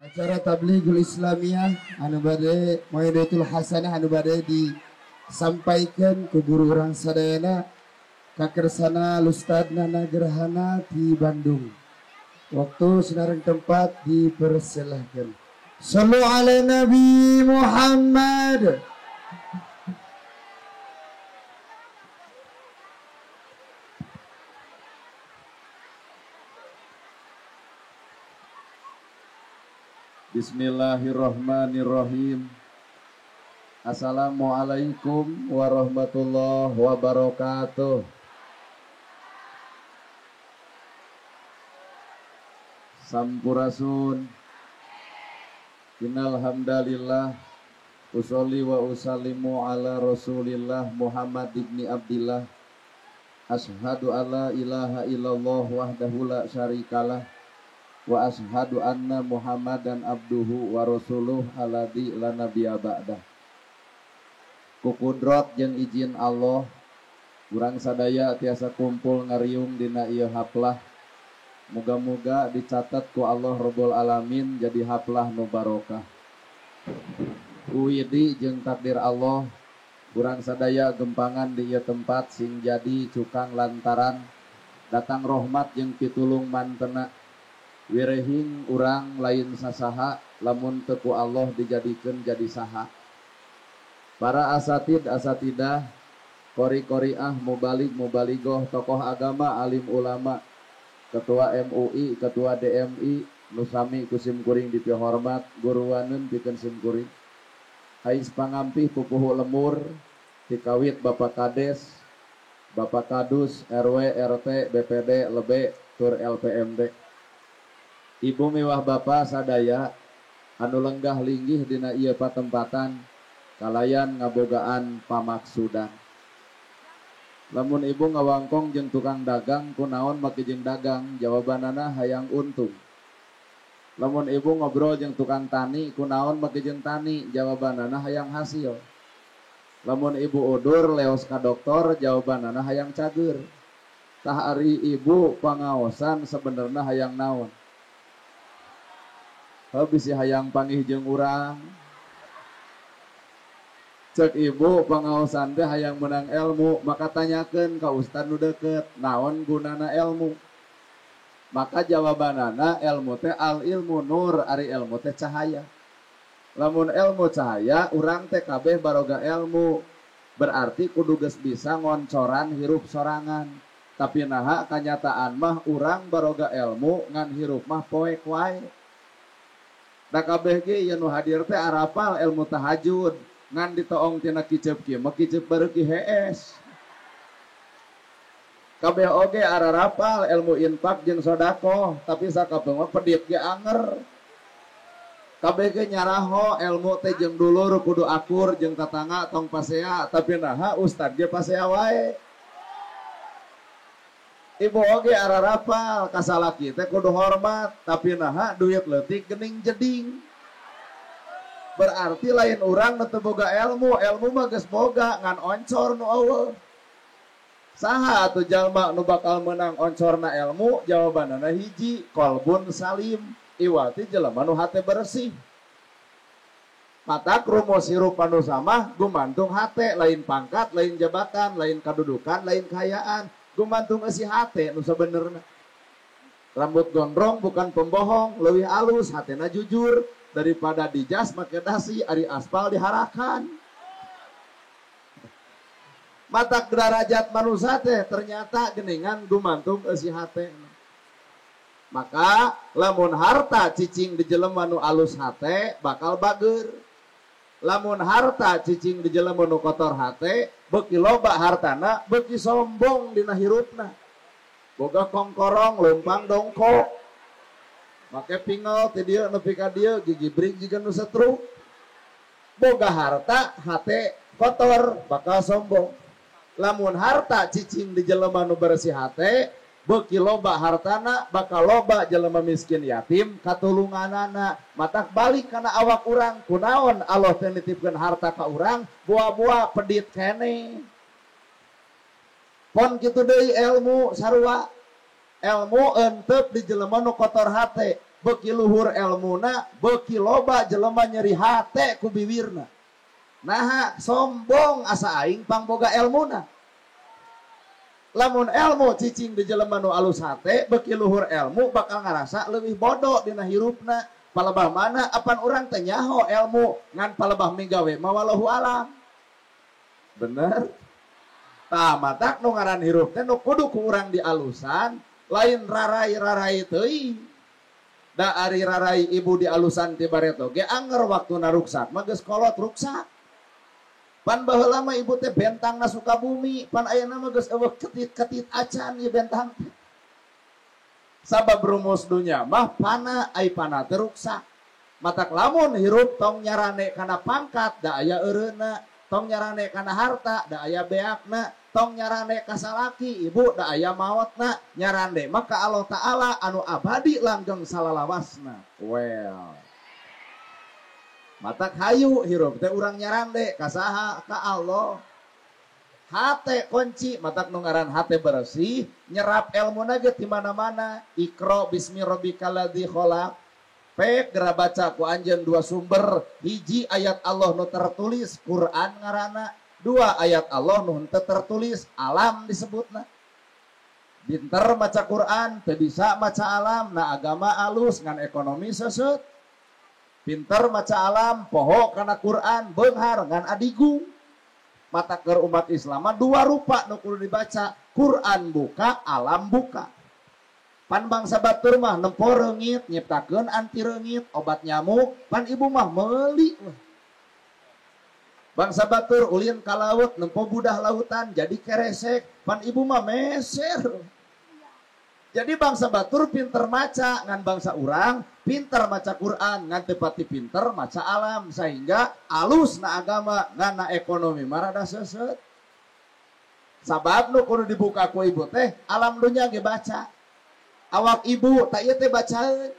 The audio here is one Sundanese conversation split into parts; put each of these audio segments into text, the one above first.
Acara Tablighul Islamiyah anu bade Mauidatul Hasanah anu bade disampaikan ku guru urang sadayana kakersana Ustad Nana Gerhana di Bandung. Waktu sinareng tempat dipersilahkan. Sallu ala Nabi Muhammad. Bismillahirrahmanirrahim. Assalamualaikum warahmatullahi wabarakatuh. Sampurasun. Innal hamdalillah usolli wa usallimu ala Rasulillah Muhammad ibni Abdillah. Asyhadu alla ilaha illallah wahdahu la syarikalah wa asyhadu anna Muhammadan abduhu wa rasuluh alladzi la nabiyya ba'dah. Ku kudrot jeung izin Allah urang sadaya tiasa kumpul ngariung dina ieu haplah. Muga-muga dicatat ku Allah Rabbul Alamin jadi haplah nu barokah. Kuwidi jeung takdir Allah urang sadaya gempangan di ieu tempat sing jadi cukang lantaran datang rahmat jeung pitulung mantena. Wirehing urang lain sasaha lamun teu ku Allah dijadikeun jadi saha. Para asatid asatidah, qori-qoriah, mubalig mubaligoh, tokoh agama, alim ulama, ketua MUI, ketua DMI, nu sami ku sim kuring dipihormat, guruaneun pikeun sim kuring. Ais pangampih pupuhu lemur, tikawit Bapak Kades, Bapak Kadus, RW, RT, BPD, Lebe, tur LPMD. Ibu miwah bapa sadaya anu lenggah linggih dina ieu patempatan kalayan ngabogaan pamaksudan. Lamun ibu ngawangkong jeung tukang dagang kunaon make jeung dagang, jawabanana hayang untung. Lamun ibu ngobrol jeung tukang tani kunaon make jeung tani, jawabanana hayang hasil. Lamun ibu udur leos ka doktor, jawabanana hayang cager. Tah ari ibu pangaosan sebenarna hayang naon? Heuh bisi hayang panggih jeung urang. Cek ibu pangaosan teh hayang menang ilmu, maka tanyakeun ka ustad nu deukeut, naon gunana ilmu? Maka jawabanana ilmu teh al ilmu nur, ari ilmu teh cahaya. Lamun ilmu cahaya, urang teh kabeh baroga ilmu. Berarti kudu geus bisa ngoncoran hirup sorangan. Tapi naha kanyataan mah urang baroga ilmu ngan hirup mah poek wae. Da kabeh ge ieu nu hadir teh arapal ilmu tahajud ngan ditoong tina kiceup kieu mah kiceup bareuki hees. Kabeh oge ararapal ilmu infak jeung sedekah tapi sakapeung mah pedit ge anger. Kabeh ge nyaraho ilmu teh jeung dulur kudu akur jeung tatangga tong pasea tapi naha ustad ge pasea wae. Ibu oge ararapal kasalaki teh kudu hormat tapi naha duit leutik geuning jeding. Berarti lain urang nu teu boga ilmu, ilmu mah geus boga ngan oncor nu eueuh. Saha atuh jalma nu bakal meunang oncorna ilmu? Jawabanana hiji, qalbun salim, iwati jelema nu hate bersih. Matak rumus hirup anu samah gumantung hate, lain pangkat, lain jabatan, lain kadudukan, lain kayaan. Gumantung eusi hate nu sabenerna. Rambut gondrong bukan pembohong, leuwih alus hatena jujur daripada dijas make dasi ari aspal diharakan. Matak derajat manusia teh ternyata geningan gumantung eusi hate. Maka lamun harta cicing di jelema nu alus hate bakal bager. Lamun harta cicing di jelema nu kotor hate, beuki loba hartana, beuki sombong dina hirupna. Boga kongkorong leumpang dongkok. Make pingol ti dieu nepi ka dieu gigi bring jiga nu setru. Boga harta hate kotor bakal sombong. Lamun harta cicing di jelema nu bersih hate, beuki loba hartana bakal loba jelema miskin yatim katulunganana. Matak balik kana awak urang, kunaon Allah teh nitipkeun harta ka urang, buah-buah pedit keneh. Pon kitu deui ilmu sarua. Ilmu entep di jelema nu kotor hate. Beuki luhur elmuna, beuki loba jelema nyeri hate ku biwirna. Naha sombong asa aing pangboga elmuna. Lamun elmu cicing di jelema nu alus hate, beuki luhur elmu bakal ngarasa leuwih bodoh dina hirupna. Palebah mana apan urang teh nyaho elmu ngan palebah migawe mah wallahu alam. Bener? Tah matak nu ngaran hirup teh nu kudu ku urang dialusan, lain rarai-rarai teuing. Da ari rarai ibu dialusan ti bareto ge anger waktuna ruksak mah geus kolot ruksak. Pan baheula mah ibu teh bentangna Sukabumi, pan ayeuna mah geus eueuh ketit-ketit acan ieu bentang teh. Sabab rumus dunya mah pana ai pana teh ruksak. Matak lamun hirup tong nyarane kana pangkat da aya eureuna, tong nyarane kana harta da aya beakna, tong nyarane ka salaki ibu da aya maotna, nyarande mah ka Allah Ta'ala anu abadi langgeng salalawasna. Well, matak hayu hirup teh urang nyarande ka saha? Ka Allah. Hate kunci, matak nu ngaran hate bersih, nyerap elmuna ge ti mana-mana. Iqra bismi rabbikal ladzi khalaq. Pek geura baca ku anjeun dua sumber, hiji ayat Allah nu tertulis Quran ngaranna, dua ayat Allah nu henteu tertulis alam disebutna. Pinter maca Quran teu bisa maca alam, na agama alus ngan ekonomi seuseut. Pinter maca alam poho kana Quran beunghar ngan adigung. Mata keur umat Islam mah dua rupa nu kudu dibaca, Quran buka, alam buka. Pan bangsa batur mah nempo reungit, nyiptakeun anti reungit, obat nyamuk, pan ibu mah meuli. Bangsa batur ulin ka laut, nempo budah lautan jadi keresek, pan ibu mah meser. Jadi bangsa batur pinter maca, ngan bangsa urang pinter maca Quran, ngan teu pati pinter maca alam, sehingga alus na agama ngan na ekonomi mah rada seuseut. Sabab nu kudu dibuka ku ibu teh alam dunya ge baca. Awak ibu tak ieu teh bacaeun.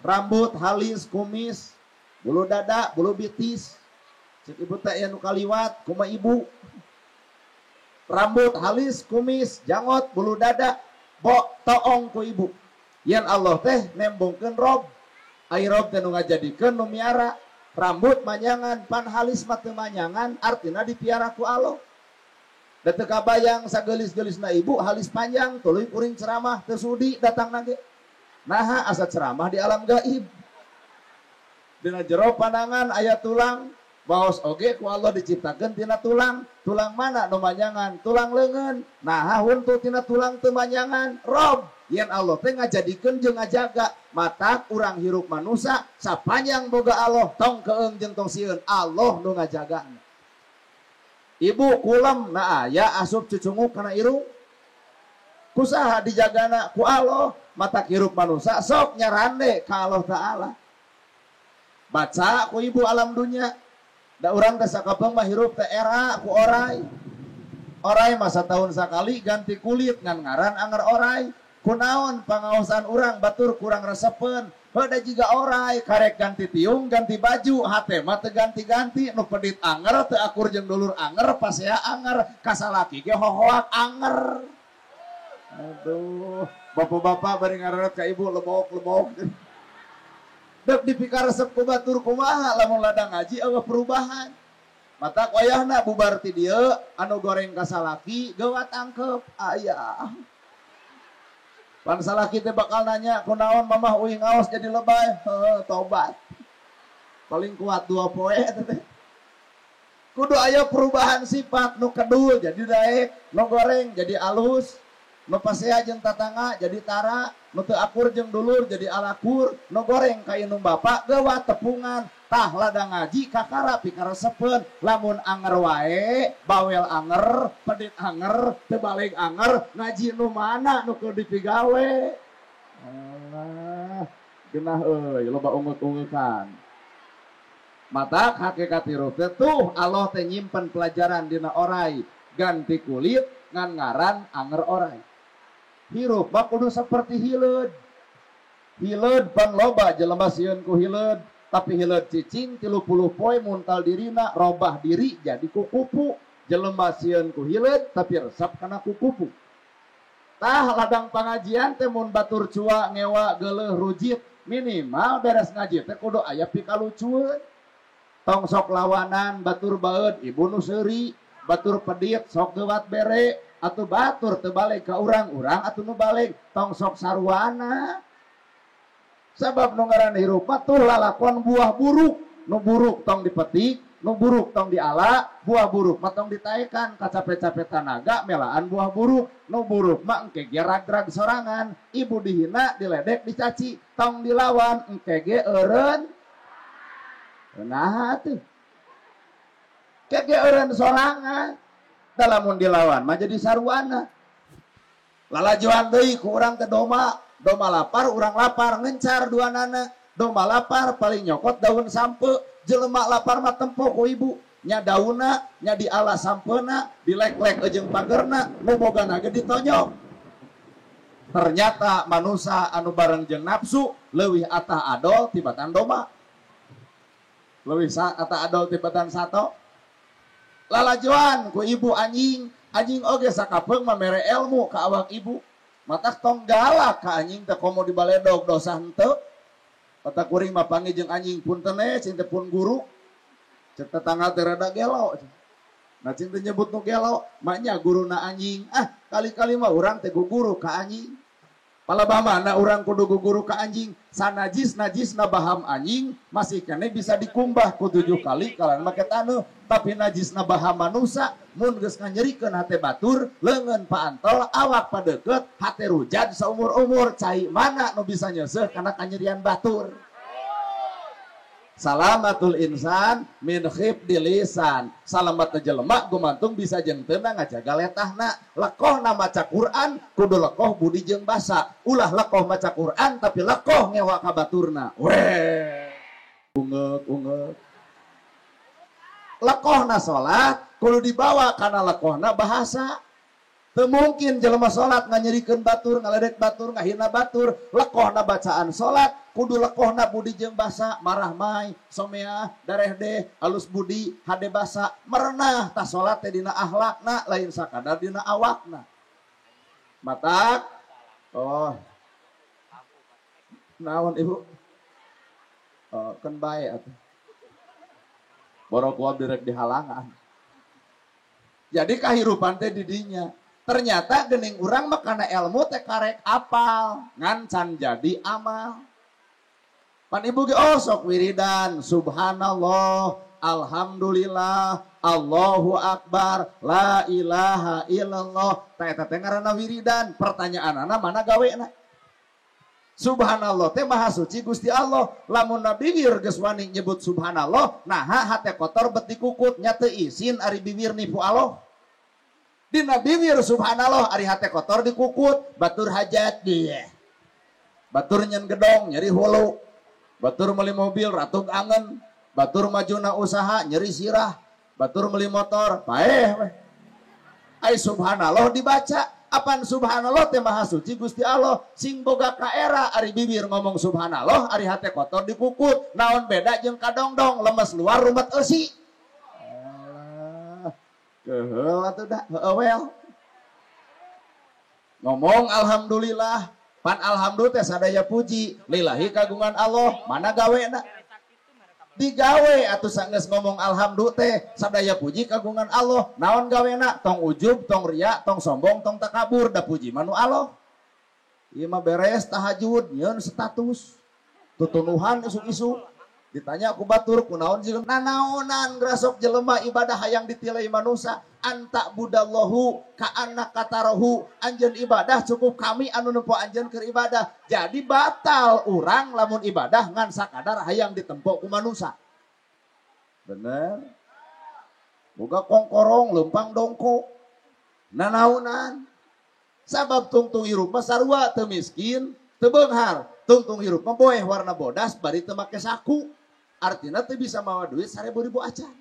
Rambut, halis, kumis, bulu dada, bulu bitis. Cek ibu teh aya nu kaliwat kumaha ibu. Rambut, halis, kumis, janggot, bulu dada, bok toong ku ibu. Yen Allah teh nembongkeun rob. Ai rob teh nu ngajadikeun nu miara. Rambut manyangan, pan halis mah teu manyangan, artina dipiara ku Allah. Da teu kabayang sageulis-geulisna ibu halis panjang tuluy kuring ceramah teu sudi datang nage. Naha asa ceramah di alam gaib. Dina jero panangan aya tulang, baos oge ku Allah diciptakeun tina tulang. Tulang mana nu manyangan? Tulang leungeun. Naha huntu tina tulang teu manyangan? Rob. Yen Allah teh ngajadikeun jeung ngajaga. Matak urang hirup manusa sapanjang boga Allah tong keung jeung tong sieun, Allah nu ngajagana. Ibu kulem na aya asup cucunguk kana irung. Kusaha dijagana ku Allah. Matak hirup manusa sok nyarande ka Allah Ta'ala. Baca ku ibu alam dunya. Da urang teh sakapeung mah hirup teh era ku orai. Orai masa tahun sakali ganti kulit ngan ngaran anger orai. Kunaon pangaosan urang batur kurang resepeun. Heuh da jiga orai karek ganti tiung ganti baju hate mah teu ganti-ganti nu pedit anger teu akur jeung dulur anger pasea anger kasalaki ge hohoak anger. Aduh, bapak-bapak bari ngareret ka ibu lebok-lebok. Dek dipikaresep ku batur kumaha lamun ladang ngaji eueuh perubahan. Matak wayahna bubar ti dieu anu goreng kasalaki geuwat angkep aya. Pan salaki teh bakal nanya kunaon mamah uing ngaos jadi lebay, heuh tobat. Paling kuat 2 poe teh. Kudu aya perubahan sifat nu kedul jadi daek, nu goreng jadi alus, nu pasea jeung tatangga jadi tara, nu teu akur jeung dulur jadi alakur, nu goreng ka indung bapak geuwat tepungan. Tah ladang ngaji kakara pikaresepeun, lamun anger wae, bawel anger, pedit anger, teu baleg anger, ngaji nu mana nu keur dipigawe. Alah, geunah euy, loba ungeuk-ungeukan. Matak hakikat hirup teh tuh Allah teh nyimpen pelajaran dina orai, ganti kulit ngan ngaran anger orai. Hirup mah kudu seperti hileud. Hileud pan loba jelema sieun ku hileud. Tapi hileud cicing 30 poe muntal dirina robah diri jadi kukupu. Jelema sieun ku hileud tapi resep kana kukupu. Tah ladang pangajian teh mun batur cua ngewa geuleuh rujit Minimal beres ngaji teh kudu aya pikalucueun. Tong sok lawanan batur baeud ibu nu seuri, batur pedit sok geuwat bere atuh batur teu balik ka urang-urang atuh nu balik tong sok saruana. Sabab nu ngaran hirup mah tuh lalakon buah buruk, nu buruk tong dipetik, nu buruk tong diala, buah buruk mah tong ditaekan, kacape-cape tanaga melaan buah buruk, nu buruk mah engke ge rag-rag sorangan, ibu dihina, diledek, dicaci, tong dilawan engke ge eureun. Nah tuh kege eureun sorangan, dalamun dilawan mah jadi saruana. Lalajuan deui ku urang teh doma, doma lapar, urang lapar, ngencar duanana. Doma lapar paling nyokot daun sampe, jelema lapar mah tempo ku ibu. Nya daunna, nya diala sampeuna, dilek-lek jeung pagerna, nu bogana ge ditonyok. Ternyata manusa anu bareng jeung nafsu leuwih atah adol tibatan doma. Leuwih atah adol tibatan sato. Lalajuan ku ibu anjing, anjing oge sakapeung mah mere ilmu ka awak ibu. Matak tong galak ka anjing teh komo dibaledog dosa henteu. Kata kuring mah panggih jeung anjing punten we cing teh pun guru. Cek tetangga teh rada gelo. Nah cing teh nyebut nu gelo, maknya guruna anjing. Ah, kali-kali mah urang teh guguru ka anjing. Palebah mana urang kudu guguru ka anjing, sanajis-najisna baham anjing masih kene bisa dikumbah ku 7 kali kalan make taneuh, tapi najisna baham manusa mun geus nganyerikeun hate batur, leungeun paantol, awak padeukeut, hate rujad saumur-umur, cai mana nu bisa nyeuseuh kana kanyerian batur. Salamatul insan min khifdi lisan. Salamat jelema gumantung bisa jeung teu ngajaga letahna. Lekohna maca Quran kudu lekoh budi jeung basa. Ulah lekoh maca Quran tapi lekoh ngewa ka baturna. Weh. Ungeuk-ungeuk. Lekohna salat kudu dibawa kana lekohna bahasa. Teu mungkin jelema salat nganyerikeun batur, ngaledek batur, ngahina batur. Lekohna bacaan salat kudu lekohna budi jeung basa, marah mai, somea, dareh deh, alus budi, hade basa, merenah tah salat teh dina akhlakna lain sakadar dina awakna. Matak oh. Naon ibu? Oh, keun bae atuh. Borok gua direk dihalangan. Jadi kahirupan teh di dinya. Ternyata gening urang mah kana ilmu teh karek apal, ngan can jadi amal. Pan ibu ge oh sok wiridan, subhanallah, alhamdulillah, Allahu akbar, la ilaha illallah. Tah eta teh ngaranna wiridan, pertanyaanana mana gawena? Subhanallah teh maha suci Gusti Allah. Lamun bibir geus wani nyebut subhanallah, naha hate kotor bet dikukut, nya teu isin ari bibir nipu Allah. Dina bibir subhanallah ari hate kotor dikukut, batur hajat dia. Batur nyen gedong nyeri hulu. Batur meuli mobil ratug angen, batur majuna usaha nyeri sirah, batur meuli motor paeh weh. Ai subhanallah dibaca, apan subhanallah teh maha suci Gusti Allah, sing boga kaera ari bibir ngomong subhanallah ari hate kotor dikukut, naon beda jeung kadongdong lemes luar rumet eusi. Keheul atuh dah, heueuh wel. Ngomong alhamdulillah, pan alhamdulillah teh sadaya puji, lillahi kagungan Allah, mana gawena? Digawe atuh sanggeus ngomong alhamdulillah teh sadaya puji kagungan Allah, naon gawena? Tong ujub, tong riya, tong sombong, tong takabur, da puji mah nu Allah. Ieu mah beres tahajud, nyeun status. Tutunuhan isuk-isuk. Ditanya ku batur kunaon jeung nanaonan grasok jelema ibadah hayang ditilai manusa anta budallahu ka anak katarahu anjeun ibadah cukup kami anu nempo anjeun keur ibadah. Jadi batal urang lamun ibadah ngan sakadar hayang ditempo ku manusa. Bener? Boga kongkorong lempang dongko nanaonan sabab tungtung hirup mah sarua teu miskin teu beunghar, tungtung hirup mah boeh warna bodas bari teu make saku. Artinya teu bisa mawa duit 1000 ribu acan.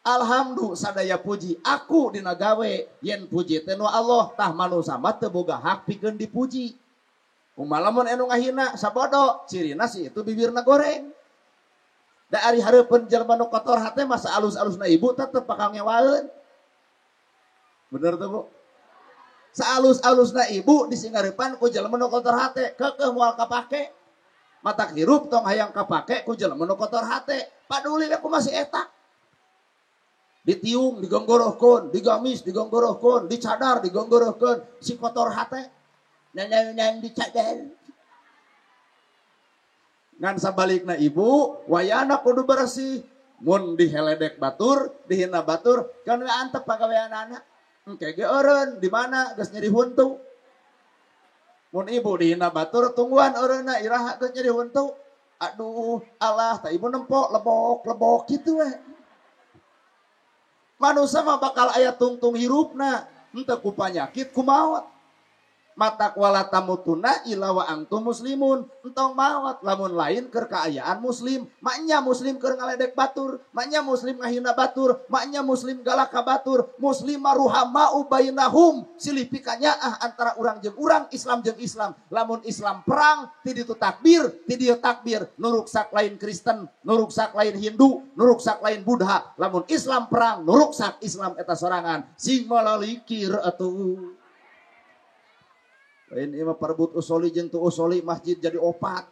Alhamdulillah sadaya puji aku dina gawe yen puji teh nu Allah tah manusa mah teu boga hak pikeun dipuji. Kumaha lamun anu ngahina sabodo cirina si itu bibirna goreng. Da ari hareupeun jelema nu kotor hate masa alus-alusna ibu tetep bakal ngewaeun. Bener teu Bu? Saalus-alusna ibu disingareupan ku jelema nu kotor hate kekeuh moal kapake. Matak hirup tong hayang kapake ku jelema nu kotor hate. Paduli aku masih eta. Ditiung digonggorohkeun, digamis digonggorohkeun, dicadar digonggorohkeun, si kotor hate. Nyanyi dicadar. Ngan sabalikna ibu, wayana kudu bersih. Mun diheledek batur, dihina batur, kan we antep pagaweanana. Engke ge eureun di mana geus nyeri huntu. Mun ibu dihina batur tungguan eureunna iraha geus nyeri huntu. Aduh, Allah tah ibu nempok lebok-lebok kitu we. Manusia mah bakal aya tungtung hirupna, henteu ku panyakit ku maot. Matak wala tamutuna illa wa antum muslimun. Entong maot lamun lain keur kaayaan muslim. Maknya muslim keur ngaledek batur, maknya muslim ngahina batur, maknya muslim galak ka batur. Muslim ruhamau bainahum, silih pikanyaah antara urang jeung urang, Islam jeung Islam. Lamun Islam perang, ti ditu takbir, ti dieu takbir. Nuruksak lain Kristen, nuruksak lain Hindu, nuruksak lain Buddha. Lamun Islam perang, nuruksak Islam eta sorangan. Sing malalikir atuh. Lain ieu mah parebut usoli jeung teu usoli masjid jadi opat.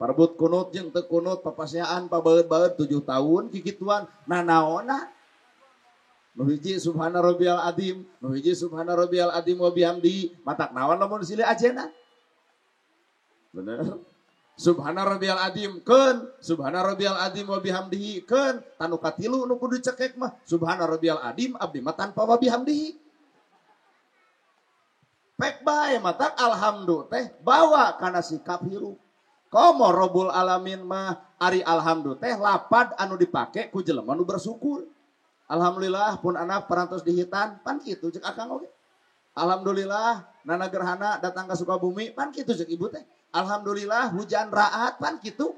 Parebut kunut jeung teu kunut papasiaan pabaeud-baeud 7 tahun kikituan nanaonna. Nu hiji subhana rabbiyal azim, nu hiji subhana rabbiyal azim wa bihamdi, matak naon lamun silih ajena. Bener. Subhana rabbiyal azim keun, subhana rabbiyal azim wa bihamdihi keun, tanu katilu nu kudu cekek mah subhana rabbiyal azim abdi mah tanpa wa bihamdihi. Pek bae matak alhamdulillah teh bawa kana sikap hirup. Komo robul alamin mah ari alhamdulillah teh lapad anu dipake ku jelema nu bersyukur. Alhamdulillah pun anak parantos dihitan pan kitu ceuk akang oge. Alhamdulillah nana gerhana datang ka Sukabumi pan kitu ceuk ibu teh. Alhamdulillah hujan raat pan kitu.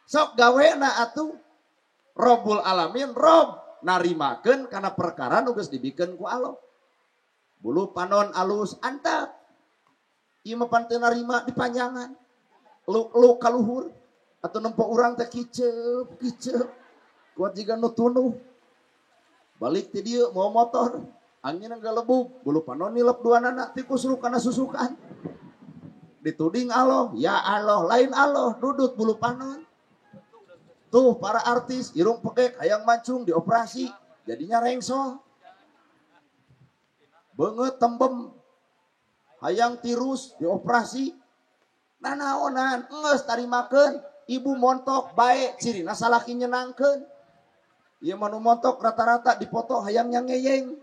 Sok gawena atuh robul alamin rob narimakeun kana perkara nu geus dibikeun ku Allah. Bulu panon alus antap. Ieu mah pan teu narima dipanjangan. Luk-luk kaluhur atau nempo urang teh kiceup kiceup. Kuat jiga nu tunuh. Balik ti dieu mawa motor, angin galebug, bulu panon nilep duanana tikus lu kana susukan. Dituding Allah, ya Allah, lain Allah, dudut bulu panon. Tuh para artis irung pekek hayang mancung dioperasi, jadinya rengsol. Beungeut tembem hayang tirus dioperasi nanaonan geus tarimakeun ibu montok bae cirina salaki nyenangkeun ieu mah nu montok rata-rata dipoto hayang nyangeyeng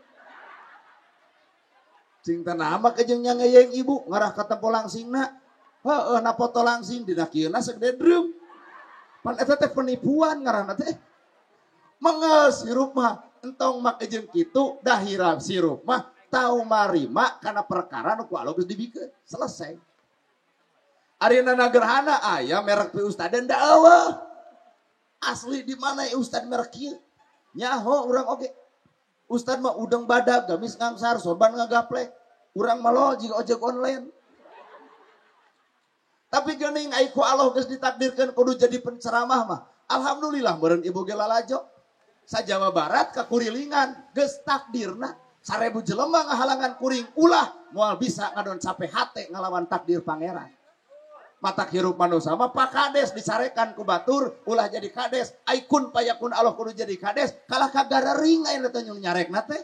cing teh naha mah jeung nyangeyeng ibu ngarah ka tempo langsingna heueuh na foto langsing dina kieuna sagede drum pan eta teh penipuan ngaranna teh mengeus hirup mah entong make jeung kitu dahirap sirup mah tau marima karena perkara nu ku Allah geus dibikeun selesai. Ari nana gerhana aya merek pi ustad da eueuh. Asli di mana ustad merek ieu? Nyaho urang oge. Ustad mah udeng badag, gamis ngangsar, sorban ngagaplek. Urang mah lo jiga ojek online. Tapi geuning ai ku Allah geus ditakdirkeun kudu jadi penceramah mah. Alhamdulillah meureun ibu ge lalajo. Sa Jawa Barat ka kurilingan geus takdirna. 1000 jelema ngahalangan kuring ulah moal bisa ngadon capek hate ngalawan takdir pangeran. Matak hirup manusia mah Pak Kades dicarekan ku batur ulah jadi kades, aikun payakun Allah kudu jadi kades, kalah kagarering aya teh nyarekna teh.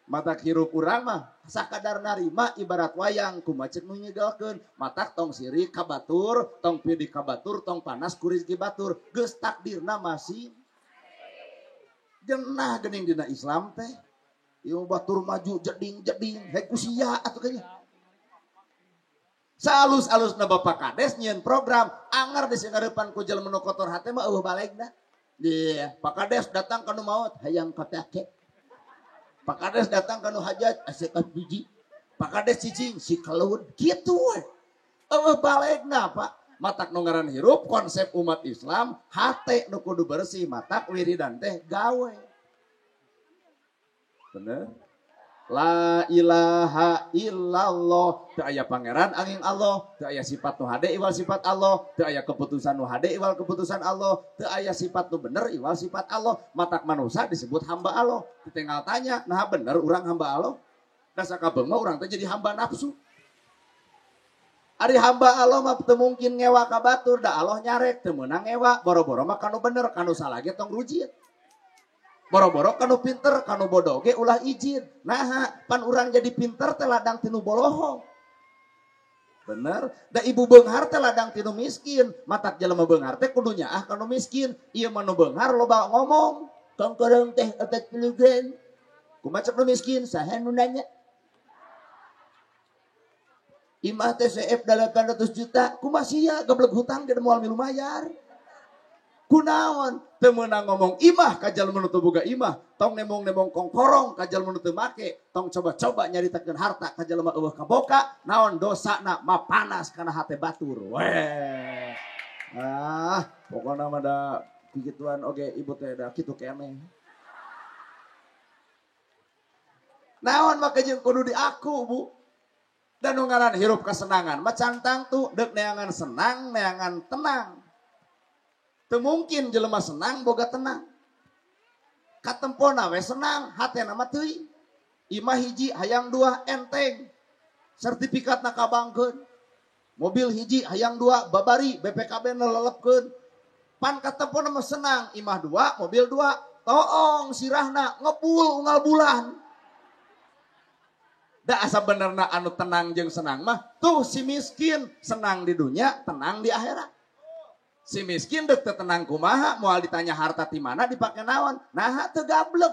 Matak hirup urang mah sakadar narima ibarat wayang kumaha ceuk nu nyegelkeun, matak tong sirik ka batur, tong pidi ka batur, tong panas ku rezeki batur, geus takdirna masih genah geuning dina Islam teh. Ieu batur maju jeding-jeding hek usia atuh kayaknya. Salus-alusna Bapak Kades nyieun program anger di singgarepan ku jelema nu kotor hate mah eueuh balegna. Iya, Pak Kades datang ka nu maot hayang kapake. Pak Kades datang ka nu hajat asek biji. Pak Kades cicing si kelud kitu we. Eueuh balegna Pak. Matak nu ngaran hirup konsep umat Islam hate nu kudu bersih matak wiridan teh gawe. Bener? La ilaha illallah. Teu aya pangeran angin Allah, teu aya sifat nu hade iwal sifat Allah, teu aya keputusan nu hade iwal keputusan Allah, teu aya sifat nu bener iwal sifat Allah. Matak manusia disebut hamba Allah. Tinggal tanya, nah bener urang hamba Allah? Da sakabeng mah urang teh jadi hamba nafsu. Ari hamba Allah mah teu mungkin ngewa ka batur da Allah nyarek teu meunang ngewa boro-boro mah kanu bener kanu salah ge tong rujit. Boro-boro kanu pinter kanu bodoh ge ulah izin. Naha pan urang jadi pinter teh ladang tinu bolohong. Bener, da ibu beunghar teh ladang tinu miskin, matak jelema beunghar teh kudu nyaah kanu miskin. Ieu mah nu beunghar loba ngomong, kongkorong teh 40 gram. Kumaha cek nu miskin saha nu nanya? Imah teh CF 800 juta, kumaha sia geblek hutang ge moal milu mayar. Kunaon teu meunang ngomong imah ka jalma nu teu boga imah, tong nembong-nembong kongkorong ka jalma nu teu make, tong coba-coba nyaritakeun harta ka jalma eueuh kaboka, naon dosana mah panas kana hate batur. Weh. Ah, pokona mah da kikituan oge ibu teh da kitu keneh. Naon make jeung kudu diaku, Bu. Dan nu ngaran hirup kesenangan mah cantang tuh deuk neangan senang, neangan tenang. Teu mungkin jelema senang boga tenang. Katempona we senang, hatena mah teuing. Imah hiji hayang dua enteng. Sertifikatna kabangkeun. Mobil hiji hayang dua babari BPKB na lelepkeun. Pan katempona mah senang, imah dua, mobil dua, toong sirahna ngebul unggal bulan. Da asa benerna anu tenang jeung senang mah tuh si miskin senang di dunia, tenang di akhirat. Si miskin dek teu tenang kumaha, moal ditanya harta ti mana dipake naon, naha teu gableg.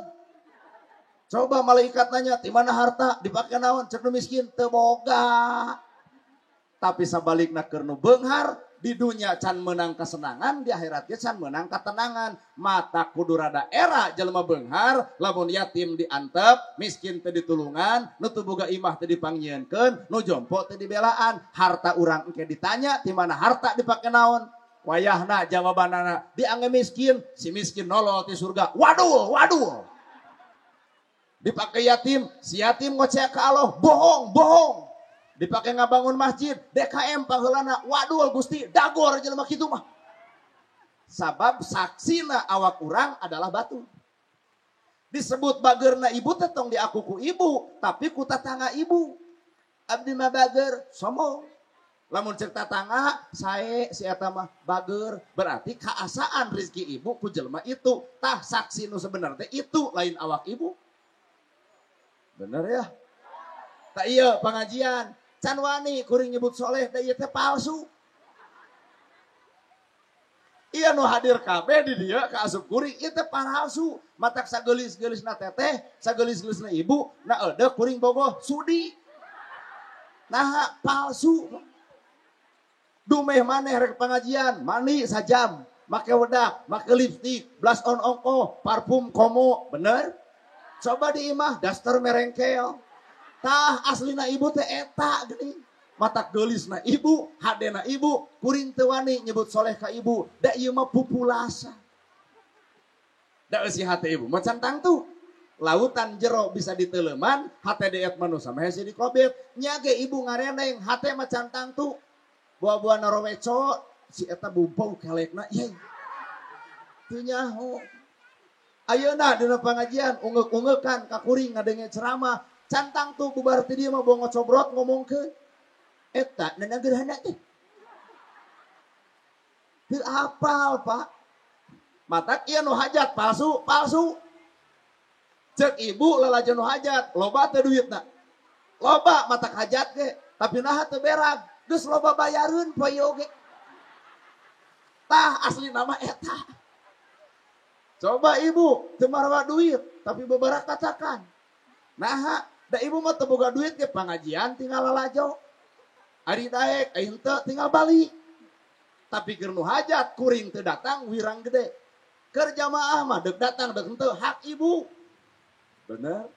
Coba malaikat nanya ti mana harta dipake naon, cek nu miskin teu boga. Tapi sabalikna keur nu beunghar di dunia can menang kesenangan, di akhirat ge can menang ketenangan. Mata kudu rada era jelema beunghar, lamun yatim diantep, miskin teu ditulungan, nu teu boga imah teu dipangnyieunkeun, nu jompo teu dibelaan. Harta urang engke ditanya ti mana harta dipake naon. Wayahna jawabanana diangge miskin, si miskin nolol ti surga. Waduh, waduh. Dipake yatim, si yatim ngoceh ka Allah, bohong, bohong. Dipake ngabangun masjid, DKM paheulana, waduh Gusti, dagor jelema kitu mah. Sabab saksina awak urang adalah batu. Disebut bageurna ibu teh tong diaku ku ibu, tapi ku tatangga ibu. Abdi mah bager, sombong. Lamun cek tatangga, sae si eta mah bager, berarti kaasaan rezeki ibu ku jelema itu. Tah saksi nu sebenarnya teh itu lain awak ibu. Bener ya? Tak iya pengajian, can wani kuring nyebut soleh, da ieu teh palsu. Iya nu hadir kabeh di dieu ka asup kuring, ieu teh palsu. Matak sageulis-geulisna teteh, sageulis-geulisna ibu, na eudeuh kuring bogoh sudi. Naha palsu. Dumeh maneh rek pengajian, mandi sajam, make wedak, make lipstik, blush on ongkoh, parfum komo, bener? Coba di imah daster merengkel. Tah aslina ibu teh eta geuning. Matak geulisna ibu, hadena ibu, kuring teu wani nyebut soleh ka ibu, da ieu mah pupulasa. Da eusi hate ibu mah can tangtu. Lautan jero bisa diteleman, hate deet manusa mah hese dikobet. Nya ge ibu ngareneng, hate mah can tangtu. Buah-buah naroweco si eta bumpau kelekna ye. Teu nyaho. Ayeuna dina pangajian ungeuk-ungeukan ka kuring ngadenge ceramah. Cantang tuh bubar ti dieu mah bongo cobrot ngomongkeun. Eta nana gerhana teh. Teu apal, Pak. Matak ieu nu hajat palsu, palsu. Cek ibu lalajo nu hajat, loba teu duitna. Loba matak hajat ge, tapi naha teu berag. Geus loba bayareun poe oge. Tah asli nama eta. Coba ibu teu marawa duit, tapi beberak katakan. Naha, da ibu mah teu boga duit ge pangajian tinggal lalajo. Ari daek, ari henteu tinggal balik. Tapi keur nu hajat kuring teu datang wirang gede. Keur jamaah mah deuk datang deuk henteu hak ibu. Bener?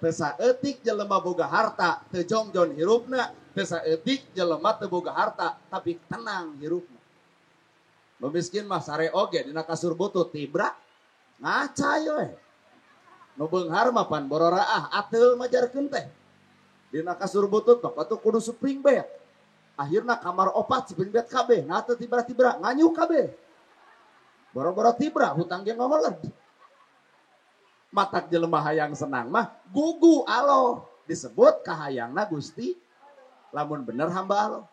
Teu saeutik jelema boga harta, teu jongjon hirupna, teu saeutik jelema teu boga harta, tapi tenang hirupna. Nu miskin mah sare oge dina kasur butut tibra ngacay we. Nu beunghar mah pan bororaah ateul majarkeun teh. Dina kasur butut mah atuh kudu spring bed. Akhirna kamar opat spring bed kabeh, nah teu tibra-tibra nganyuk kabeh. Boro-boro tibra hutang ge ngomoled. Matak jelema hayang senang mah gugu Allah disebut kahayangna Gusti lamun bener hamba Allah.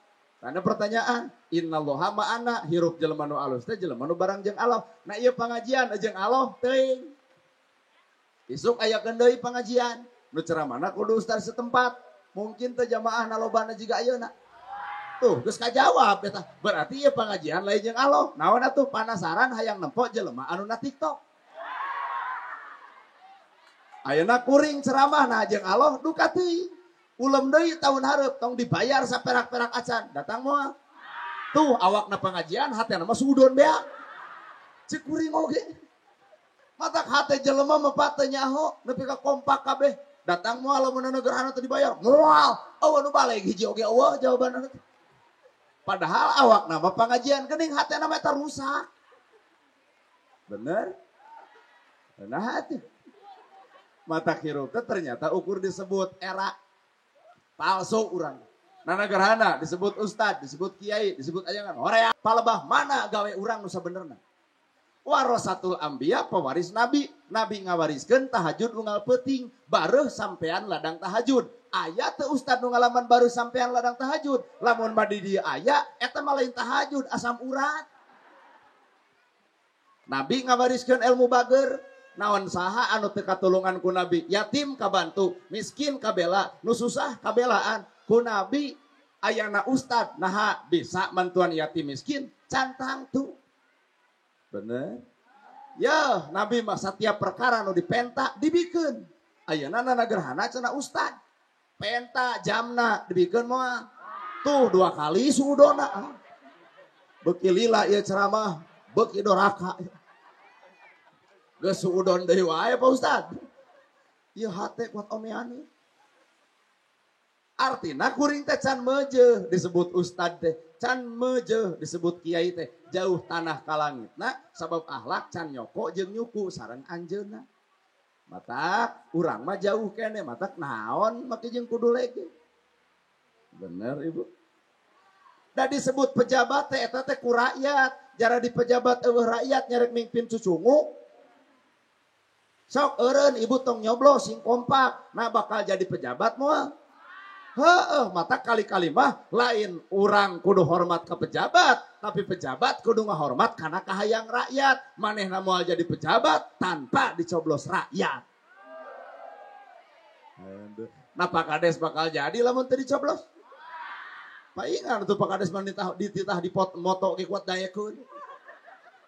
Karena pertanyaan, innallaha ma'ana hirup jelema nu alus teh jelema nu barang jeung Allah. Nah ieu pangajian jeung Allah teuing. Isuk aya deui pangajian, nu ceramahna kudu ustaz setempat. Mungkin teh jamaah nalobana jiga ayeuna. Tuh, geus kajawab eta. Berarti ieu pangajian lain jeung Allah. Naon atuh panasaran hayang nempo jelema anu na TikTok. Ayeuna kuring ceramahna jeung Allah duka teuing. Ulem deui tahun hareup tong dibayar saperak-perak acan, datang moal. Tuh awakna pengajian hatena mah sudon bea. Cek kuring oge. Matak hate jelema mah teu nyaho nepi ka kompak kabeh. Datang moal lamun gerhana teu dibayar. Moal. Eueuh nu baleg hiji oge eueuh jawabanna. Padahal awakna mah pengajian geuning hatena mah eta rusak. Bener? Nah hati. Matak hirup teh ternyata ukur disebut era palsu urang. Nana gerhana disebut ustad, disebut kiai, disebut ayangan. Horea palebah mana gawe urang nu sabenerna. Warasatul anbiya pewaris nabi, nabi ngawariskeun tahajud unggal peuting, bareuh sampean ladang tahajud. Aya teu ustad nu ngalaman bareuh sampean ladang tahajud. Lamun mah di dieu aya eta mah lain tahajud, asam urat. Nabi ngawariskeun ilmu bager. Naon saha anu teu katulungan ku nabi, yatim kabantu, miskin kabela, nu susah kabelaan ku nabi. Ayana ustad naha bisa mantuan yatim miskin cantang tuh. Bener? Ya, nabi mah setiap perkara nu dipenta dibikeun. Ayeuna nana gerhana cenah ustad. Penta jamna dibikeun moal. Tuh dua kali sudona. Beuki lila ieu ceramah, beuki doraka. Geus suudon deui wae Pak Ustad. Ieu hate kuat omean. Artina kuring teh can meujeuh disebut ustad teh, can meujeuh disebut kiai teh, jauh tanah ka langitna sabab akhlak can nyoko jeung nyuku sareng anjeunna. Matak urang mah jauh keneh, matak naon make jeung kudu lege. Bener Ibu. Da disebut pejabat teh eta teh ku rakyat, jara di pejabat eueuh rakyat nyarek mimpin cucungu. Sok eureun ibu tong nyoblos sing kompak, nah bakal jadi pejabat moal. Heeh, mata kali-kali mah lain urang kudu hormat ke pejabat, tapi pejabat kudu ngahormat karena kahayang rakyat. Manehna moal jadi pejabat tanpa dicoblos rakyat. Nah Pak Kades bakal jadi lamun teu dicoblos. Paingan tuh Pak Kades mah dititah di moto ge kuat daekeun.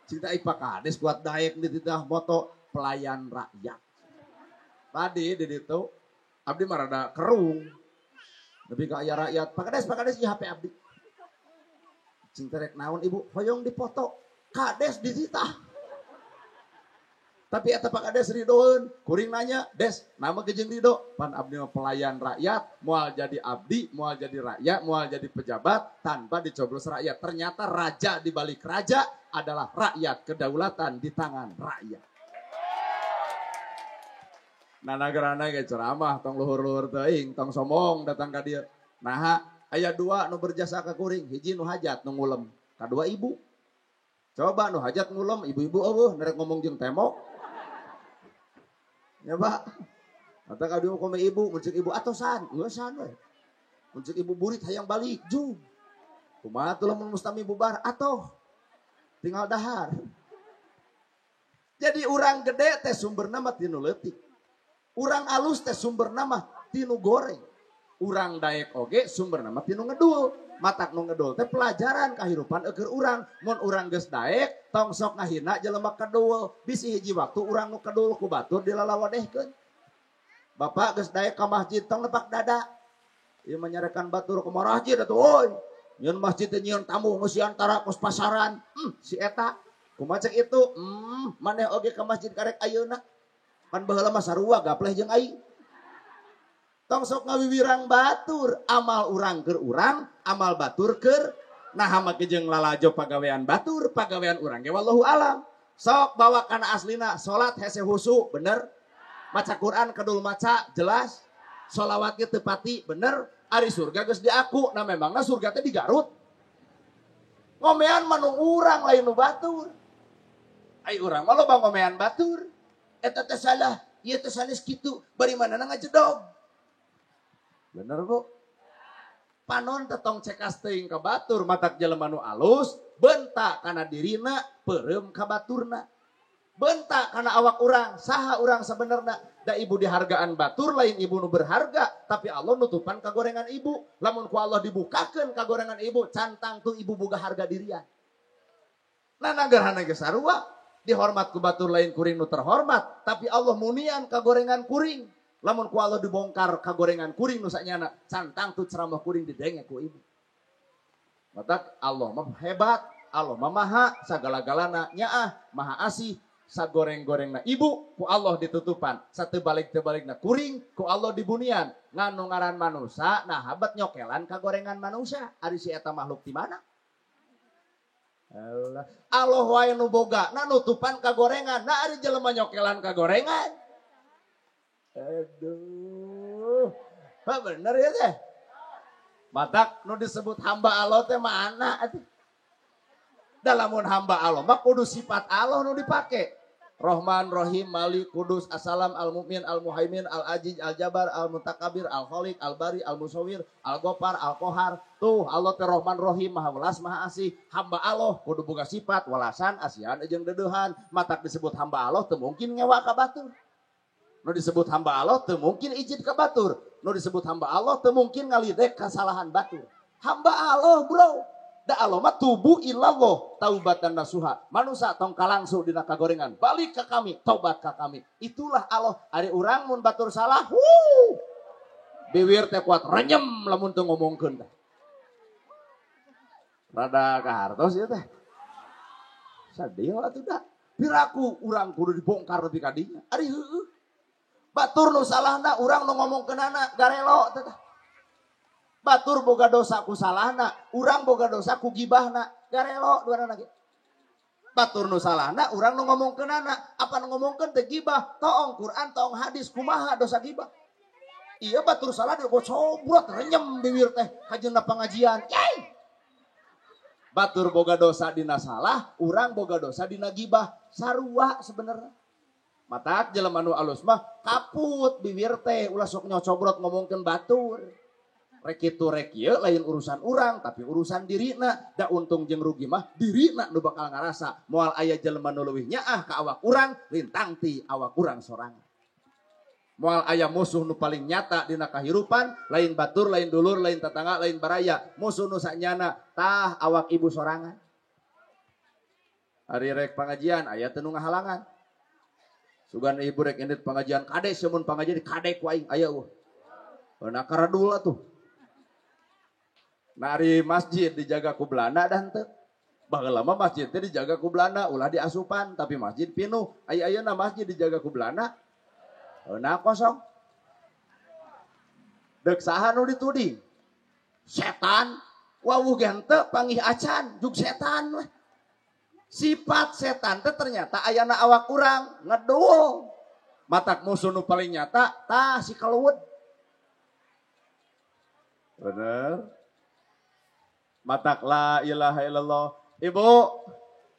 Cinta Pak Kades kuat daek dititah moto pelayan rakyat. Tadi di ditu abdi mah rada kerung. Lebih ke aya rakyat, Pak Kades ieu HP abdi. Cing terek naon ibu, hoyong dipoto. Kades dititah. Tapi eta Pak Kades ridoeun, kuring nanya, "Des, nama jeung ridho?" Pan abdi mah pelayan rakyat, moal jadi abdi, moal jadi rakyat, moal jadi pejabat tanpa dicoblos rakyat. Ternyata raja di balik raja adalah rakyat, kedaulatan di tangan rakyat. Nana gerhana ge ceramah tong luhur-luhur teuing, tong sombong datang ka dieu. Naha aya dua nu berjasa ka kuring, hiji nu hajat nu ngulem, kadua ibu. Coba nu hajat ngulem, ibu-ibu eueuh nerek ngomong jeung tembok. Ya Pak. Mata kadua kome ibu, mun ceuk ibu atosan, ngeusan we. Mun ceuk ibu burit hayang balik, jung. Kumaha tuh lamun mustami bubar atoh. Tinggal dahar. Jadi urang gede teh sumberna mah tinu leutik. Urang alus teh sumber nama tinu goreng. Urang daek oge sumber nama tinu ngedul. Matak nu ngedul teh pelajaran kehidupan eueur urang. Mun urang geus daek tong sok ngahina jelema kedul. Bisi hiji waktu urang nu kedul ku batur dilalawadehkeun. Bapak geus daek ka masjid tong nepak dada. Ieu mah nyarekan batur ka masjid atuh euy. Nyieun masjid teh nyieun tamu geus antara kos pasaran. Si eta kumaha cek itu? Maneh oge ka masjid karek ayeuna. Pan baheula mah sarua gapleh jeung aing. Tong sok ngawiwirang batur, amal urang keur urang, amal batur keur nah make jeung lalajo pagawean batur, pagawean urang ge wallahu alam. Sok bawa kana aslina, salat hese husu, bener. Maca Quran kedul maca jelas. Sholawat ge teu pati, bener. Ari surga geus diaku, nah memangna surga teh di Garut. Ngomean mah nu urang lain nu batur. Ai urang mah loba ngomean batur. Eta teh salah, ieu teh sanes kitu, bari manana ngajedog. Bener Bu? Panon teh tong cekas teuing ka batur matak jelema nu alus bentak kana dirina peureum ka baturna. Bentak kana awak urang, saha urang sebenarnya. Da ibu dihargaan batur lain ibu nu berharga, tapi Allah nutupan kagorengan ibu. Lamun ku Allah dibukakeun kagorengan ibu, cantang tuh ibu boga harga dirian. Nah nagarhana ge sarua, dihormat ku batur lain kuring nu terhormat, tapi Allah munian kagorengan kuring. Lamun ku Allah dibongkar kagorengan kuring nu sanyana, cantang tuh ceramah kuring didenge ku ibu. Matak Allah mah hebat, Allah mah maha sagala-galana nyaah, maha asih. Sagoreng-gorengna ibu ku Allah ditutupan, satu balik-tebalikna kuring ku Allah dibunian. Nganu ngaran manusia, nah habat nyokelan kagorengan manusia. Ari si eta makhluk di mana? Allah, Allah wae nu boga, nah nutupan kagorengan, nah ari jelema nyokelan kagorengan. Aduh, bener ya teh. Matak nu disebut hamba Allah teh mana atuh? Dalamun hamba Allah mah kudu sifat Allah nu dipake. Rohman, Rohim, Malik, Kudus, Assalam, Al-Mu'min, Al-Muhaimin, Al-Ajiz, Al-Jabar, Al-Mutakabir, Al-Khaliq, Al-Bari, Al-Musawwir, Al-Ghaffar, Al-Qahar. Tuh Allah teh Rohman, Rohim, Maha Welas, Maha Asih. Hamba Allah kudu boga sifat welasan, asihan jeung dedeuhan. Matak disebut hamba Allah teu mungkin ngewa ka batur. Nu disebut hamba Allah teu mungkin ijid ka batur. Nu disebut hamba Allah teu mungkin ngalidek kasalahan batur. Hamba Allah, bro. Da Allah mah tubu ilallah taubatan nasuha. Manusia tong kalangsu dina kagorengan, balik ke kami, tobat ke kami. Itulah Allah. Ari urang mun batur salah, wuh. Biwir teh kuat renyem lamun teu ngomongkeun teh. Rada kahartos ieu teh. Sadeo atuh da. Piraku urang kudu dibongkar nepi ka dinya. Ari heueuh. Batur nu salahna urang nu ngomongkeunana garelo teh. Batur boga dosa ku salahna, urang boga dosa ku gibahna, garelo duanana ge. Batur nu salahna, urang nu ngomongkeunana, apa nu ngomongkeun teh gibah, toong Quran, toong hadis, kumaha dosa gibah. Iya batur salah dia cobrot renyem bibir teh kajeuna pengajian. Yai. Batur boga dosa dina salah, urang boga dosa dina gibah, sarua sebenarnya. Matak jelema nu alus mah kaput bibir teh ulah sok nyocobrot ngomongkeun batur. Rek kitu rek ieu lain urusan urang tapi urusan dirina. Da untung jeung rugi mah dirina nu bakal ngarasa. Moal aya jelema nu leuwih nyaah ka awak urang lintang ti awak urang sorangan. Moal aya musuh nu paling nyata dina kahirupan lain batur, lain dulur, lain tetangga, lain baraya. Musuh nu sanyana tah awak ibu sorangan. Ari rek pangajian aya teu nu ngahalangan. Sugan ibu rek indit pangajian kade seumun pangajian kade ku aing aya eueuh. Nah karadul atuh. Nari masjid dijaga ku Belanda dan teu. Baheula mah masjid teh dijaga ku Belanda, ulah diasupan, tapi masjid pinuh. Aya ayeuna masjid dijaga ku Belanda. Nah kosong. Deuk saha nu dituding? Setan. Wawuh ge henteu panggih acan, jug setan weh. Sifat setan teh ternyata ayana awak urang ngedul. Matak musuh nu paling nyata tah si kaluwet. Bener. Matak la ilaha illallah. Ibu,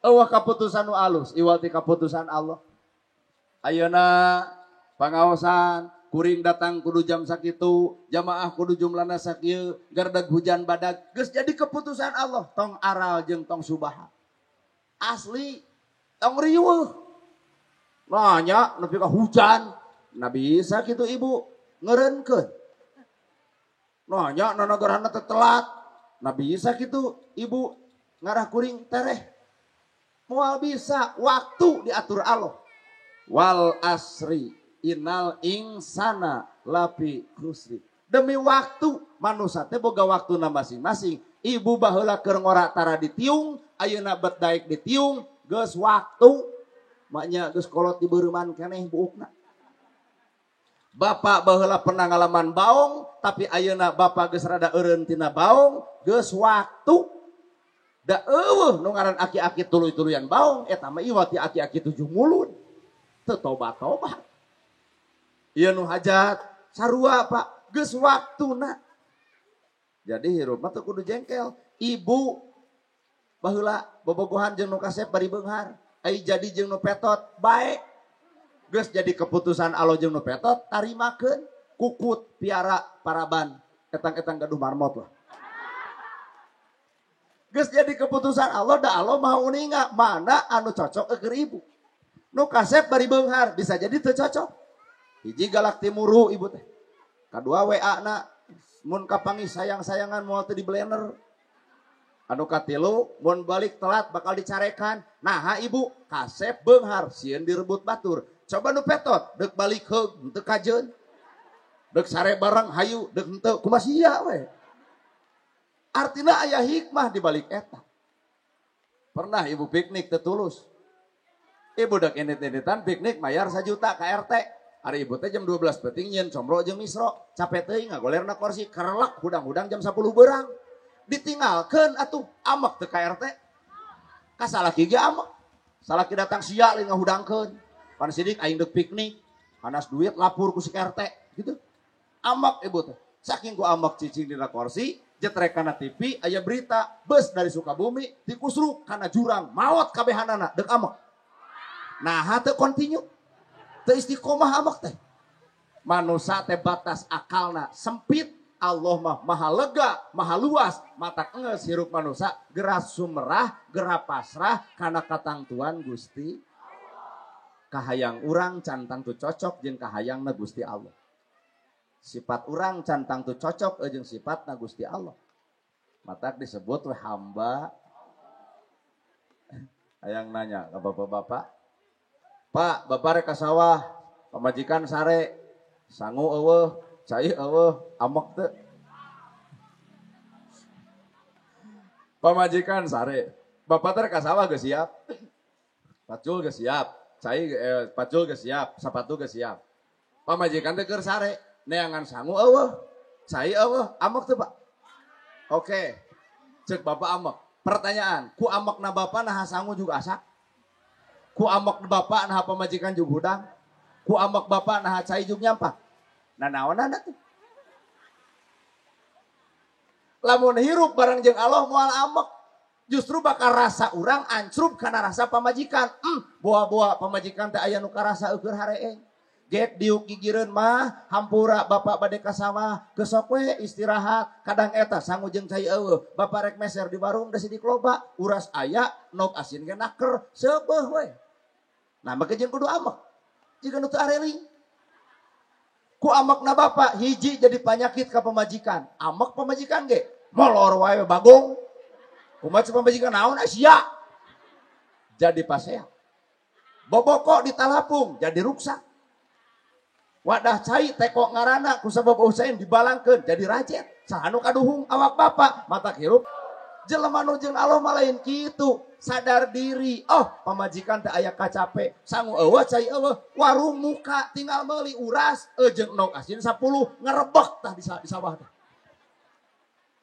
eueuh kaputusan nu alus, iwal ti kaputusan Allah. Ayeuna pangaosan, kuring datang kudu jam sakitu, jamaah kudu jumlahna sakieu, gerdeg hujan badag, geus jadi keputusan Allah, tong aral jeung tong subaha. Asli tong riweuh. Nanya nepi ka hujan, nah bisa kitu ibu ngeureunkeun. Nanya nanagarana teh telat. Nah bisa gitu ibu ngarah kuring tereh. Moal bisa waktu diatur Allah. Wal asri innal insana lapi khusri. Demi waktu manusia teh boga waktuna masing-masing. Ibu baheula keur ngora tara ditiung, ayeuna bet daek ditiung, geus waktu. Maknya geus kolot dibeureman keneh buukna. Bapak baheula pernah ngalaman baong, tapi ayeuna bapak geus rada eureun tina baong, geus waktu. Da eueuh nu ngaran aki-aki tuluy-tuluyan baong, eta mah iwal ti aki-aki tujuh mulud. Teu tobat-tobat. Ieu nu hajat sarua Pak, geus waktuna. Jadi hirup mah teu kudu jengkel. Ibu baheula bobogohan jeung nu kasep bari beunghar, ai jadi jeung nu petot bae. Geus jadi keputusan Allah jeung nu petot tarimakeun kukut piara paraban etang-etang gaduh marmot lah. Geus jadi keputusan Allah da Allah maha uninga mana anu cocok keur ibu. Nu kasep bari beunghar bisa jadi teu cocok. Hiji galak timuru ibu teh. Kadua WA na mun kapanggih sayang-sayangan moal teu di blender. Anu katilu mun balik telat bakal dicarekan. Nah ibu kasep beunghar sieun direbut batur. Coba nu petot deuk balik heug henteu kajeun. Deuk sare bareng hayu deuk henteu kumaha sia we. Artina aya hikmah di balik eta. Pernah ibu piknik teu tulus. Ibu dek indit-inditan piknik mayar 1 juta ka RT. Ari ibu teh jam 12 peuting nyieun comro jeung misro. Capek teuing ngagolerna kursi kerelek hudang-hudang jam 10 beurang. Ditinggalkeun atuh amek teu ka RT. Ka salaki ge amek. Salaki datang sia lain ngahudangkeun. Pan sidik aing deuk piknik, hanas duit lapur ku si RT gitu. Amek ibu teh. Saking ku amek cicing dina kursi, jetrek kana TV aya berita bus dari Sukabumi tikusruk kana jurang maot kabehanana deuk amek. Nah teu continue teu istiqomah amek teh. Manusa teh batas akalna sempit, Allah mah maha lega, maha luas, mata geus hirup manusa geura sumerah, geura pasrah kana katangtuan Gusti. Kahayang urang cantang tu cocok jeung kahayangna Gusti Allah. Sifat urang cantang tu cocok jeung sifatna Gusti Allah. Matak disebut we hamba. Hayang nanya ke bapak-bapak. Pak, bapak rek ka sawah, pamajikan sare, sangu eueuh, cai eueuh, amek teu. Pamajikan sare, bapak teh rek ka sawah geus siap. Pacul geus siap, cai pacul geus siap, sapatu geus siap. Pamajikan teh keur sare. Neangan sangu eueuh, cai eueuh, amek teu Pak? Oke. Cek bapak amek. Pertanyaan, ku amekna bapak naha sangu juga asak? Ku amek bapak naha pamajikan juga hudang? Ku amek bapak naha cai juga nyampah? Nah naonana tuh? Lamun hirup bareng jeung Allah moal amek. Justru bakal rasa urang ancrub kana rasa pamajikan. Boa-boa pamajikan teh aya nu karasa eueur hareeng. Gek diuk gigireun mah hampura bapak bade ka sawah gesok we istirahat kadang eta sangu jeung cai eueuh bapak rek meser di warung da sidik loba uras aya nog asin ge naker seubeuh we. Nah make jeung kudu amek jiga nu teu areling. Ku amekna bapak hiji jadi panyakit ka pamajikan, amek pamajikan ge molor wae bagong. Kumaha pamajikan naon sia jadi pasea. Boboko ditalapung jadi ruksak. Wadah cai teko ngarana ku sabab Husain dibalangkeun jadi rajet. Saha nu kaduhung awak bapak mata hirup. Jelema nu jeung Allah mah lain kitu, sadar diri. Oh, pamajikan teh aya kacape, sangu eueuh cai eueuh, warung muka tinggal meuli uras jeung nog asin 10 ngerebek tah di sawah teh.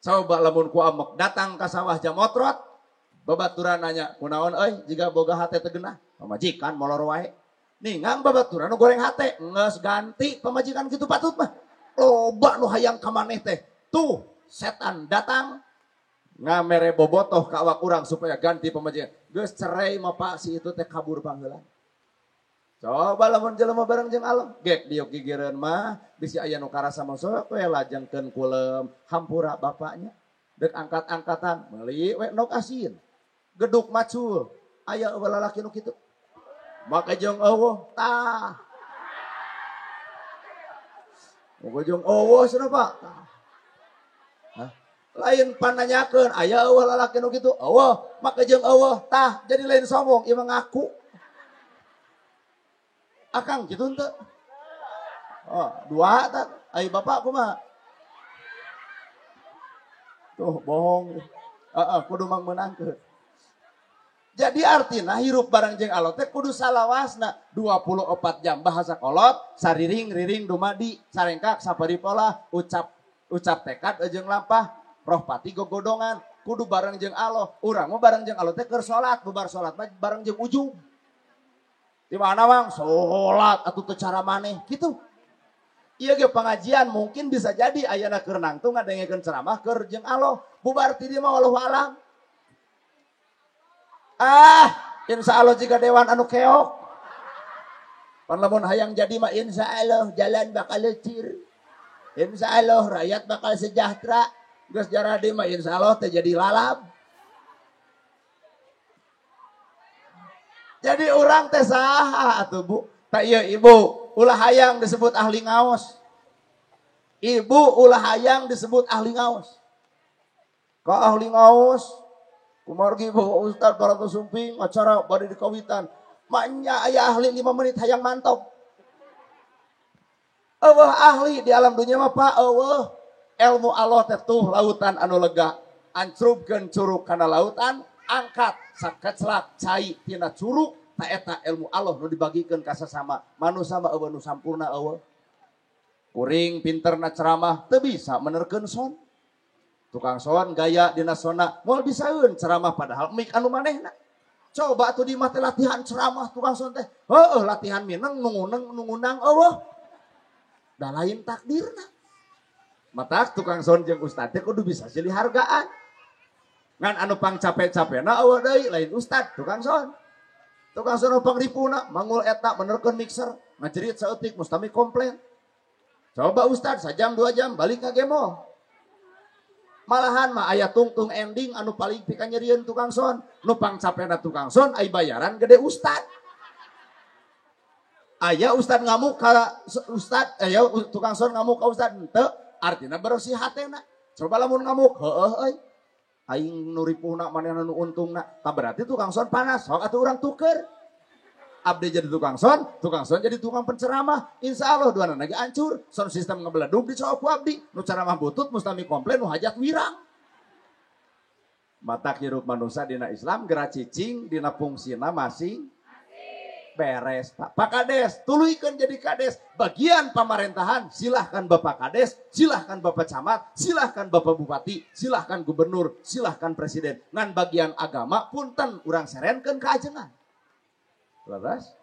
Coba lamun ku amek datang ka sawah jam otrot, babaturan nanya, "Kunaon euy jiga boga hate teu geunah?" Pamajikan molor wae. Ningang babaturan nu goreng hate, geus ganti pamajikan kitu patut mah. Loba nu hayang ka maneh teh. Tuh, setan datang ngamere bobotoh ka awak urang supaya ganti pamajikan. Geus cerai mah Pak si itu teh kabur pangheula. Coba lamun jelema bareng jeung Allah, gek diuk gigireun mah bisi aya nu karasa mah sok we lajengkeun kulem, hampura bapaknya. Deuk angkat-angkatan meuli we nok asin. Geduk macul, aya eueuh lalaki nu kitu. Maka jeung eueuh tah. Maka jeung eueuh cenah Pak. Hah? Lain pananyakeun aya eueuh lalaki nu kitu, eueuh, maka jeung eueuh tah jadi lain sombong ieu mah ngaku. Akang kitu henteu? Oh, dua tah. Ai bapak kumaha? Tuh bohong. Heeh, kudu mang meunangkeun. Jadi artinya hirup bareng jeung Allah teh kudu salawasna 24 jam bahasa kolot sariring riring dumadi sarengkak sapari pola ucap ucap tekad jeung lampah roh pati gogodongan kudu bareng jeung Allah. Urang mah bareng jeung Allah teh keur salat, bubar salat mah bareng jeung ujung. Di mana Bang? Salat atuh teu cara maneh kitu. Ieu ge pengajian mungkin bisa jadi ayana keur nangtung ngadengekeun ceramah keur jeung Allah. Bubar ti dieu mah wallahu alam. Ah, insya Allah jika dewan anu keok. Pan lamun hayang jadi mah insya Allah jalan bakal lecir. Insya Allah rakyat bakal sejahtera. Geus jaradi mah insya Allah teh jadi lalap. Jadi orang teh saha atuh Bu? Tak iya ibu, ulah hayang disebut ahli ngaos. Ibu ulah hayang disebut ahli ngaos. Ka ahli ngaos, kumargi bawa ustad barato sumping acara bade dikawitan. Maknya aya ahli 5 menit hayang mantap. Eueuh ahli di alam dunia mah Pak, eueuh. Ilmu Allah teh tuh lautan anu lega. Ancrubkeun curug kana lautan, angkat sakeclak cai tina curug, ta eta ilmu Allah nu dibagikeun ka sasama. Manusa mah eueuh nu sampurna eueuh. Kuring pinterna ceramah teu bisa menerkeun son. Tukang son gaya dina sona moal bisaeun ceramah padahal mik anu manehna. Coba atuh di mah teh latihan ceramah tukang son teh. Heueuh latihan mineng nunguneng nungunang eueuh. Da lain takdirna. Matak tukang son jeung ustad teh kudu bisa silih hargaan. Ngan anu pang capek-capekna eueuh deui lain ustad tukang son. Tukang son pangripuna mangul eta menerkeun mixer, ngajerit saeutik mustami komplain. Coba ustad sajam 2 jam balik ka gemo. Malahan mah aya tungtung ending anu paling pikanyerieun tukang son, nu pangcapena tukang son ai bayaran gede ustad. Aya ustad ngamuk ka ustad, aya tukang son ngamuk ka ustad henteu, artina bersih hatena. Coba lamun ngamuk, heueuh euy. Aing nu ripuhna manehna nu untungna, tah berarti tukang son panas, sok atuh urang tuker. Abdi jadi tukang son jadi tukang penceramah. Insya Allah dua lagi hancur. Son sistem ngebeledug dicowok ku abdi. Nu ceramah butut mustami komplain nu hajat wirang. Matak hirup manusia dina Islam gerak cicing dina fungsina masing beres Pak. Pak Kades tuluykeun jadi kades. Bagian pemerintahan silahkan Bapak Kades, silahkan Bapak Camat, silahkan Bapak Bupati, silahkan Gubernur, silahkan Presiden. Ngan bagian agama punten urang serenkeun ka ajengan. Leres?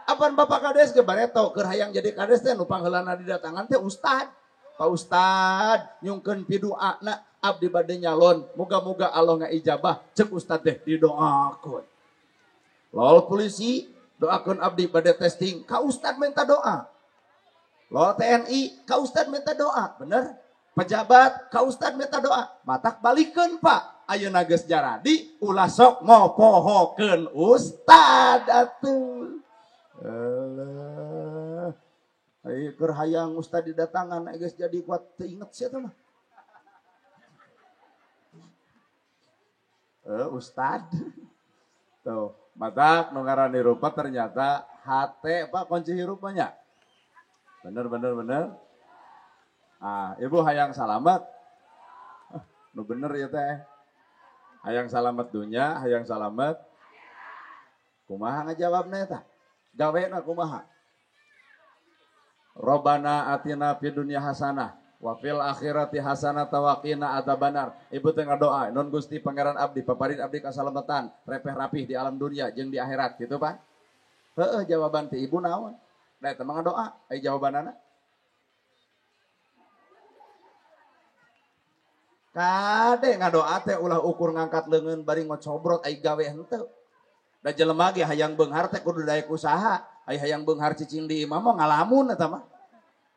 Apaan Bapak Kades ge bareto keur hayang jadi kades teh nu pangheulana didatangan teh ustad. Pak Ustad nyungkeun piduana abdi bade nyalon, moga-moga Allah ngaijabah ceuk ustad teh didoakeun. Lol polisi doakeun abdi bade testing, ka ustad minta doa. Lol TNI ka ustad minta doa, bener? Pejabat ka ustad minta doa, matak balikeun Pak. Ayeuna geus jaradi ulah sok ngopohokeun ustad atuh. Alah. Ai keur hayang ustad didatangan geus jadi kuat teu inget sia teh mah. Ustad. Tuh, matak nu ngaran hirup ternyata hate Pak kunci hirup mah nya. Bener bener bener. Ah, ibu hayang salamet. Nu bener ya teh. Hayang salamet dunya, hayang salamet. Kumaha ngajawabna eta? Gawena kumaha? Robbana atina fid dunya hasanah wa fil akhirati hasanah wa qina adzabannar. Ibu teh ngadoa, nun Gusti Pangeran abdi, paparin abdi kasalametan, repeh rapih di alam dunia jeung di akhirat gitu Pak. Heueuh jawaban ti ibu naon? Da eta mah ngadoa, ai jawabanana? Kade ngadoa teh ulah ukur ngangkat leungeun bari ngocobrot ai gawe henteu. Da jelema ge hayang beunghar teh kudu daek usaha, ai hayang beunghar cicing di imah mah ngalamun eta mah.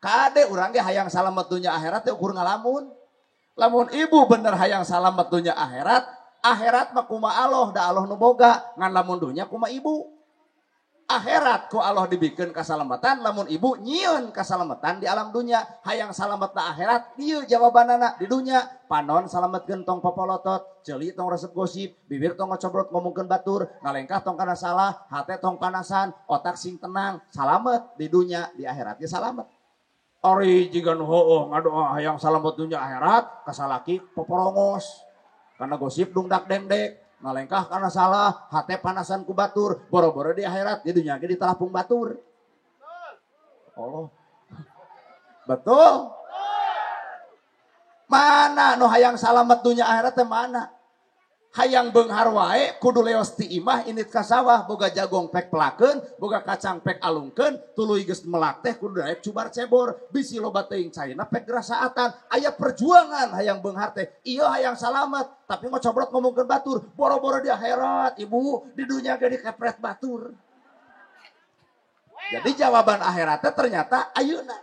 Kade urang ge hayang salamet dunya akhirat teh ukur ngalamun. Lamun ibu bener hayang salamet dunya akhirat, akhirat mah kumaha Allah da Allah nu boga, ngan lamun dunya kumaha ibu. Akhirat ku Allah dibikeun kasalamatan, lamun ibu nyieun kasalamatan di alam dunya, hayang salamet na akhirat, dieu jawabanana di dunya. Panon salametkeun tong popolotot, ceuli tong resep gosip, bibir tong ngocobrot ngomongkeun batur, ngalengkah tong kana salah, hate tong panasan, otak sing tenang, salamet di dunya, di akhirat ge salamet. Ari jiga nu heueuh ngadoa hayang salamet dunya akhirat, kasalaki poporongos. Karena gosip dungdak dengdek. Ngalengkah karena salah, hate panasan ku batur, boro-boro di akhirat, di dunia ge ditalapung batur. Allah. Betul? Mana nu hayang salamet dunia akhirat teh mana? Hayang beunghar wae kudu leos ti imah init ka sawah, boga jagong pek pelakeun, boga kacang pek alungkeun, tuluy geus melak teh kudu daek cubar cebor, bisi loba teuing caina pek gerasaatan. Aya perjuangan hayang beunghar teh, ieu hayang salamet, tapi ngocobrot ngomongkeun batur, boro-boro di akhirat, ibu di dunia ge dikepret batur. Jadi jawaban akhiratnya ternyata ayeuna.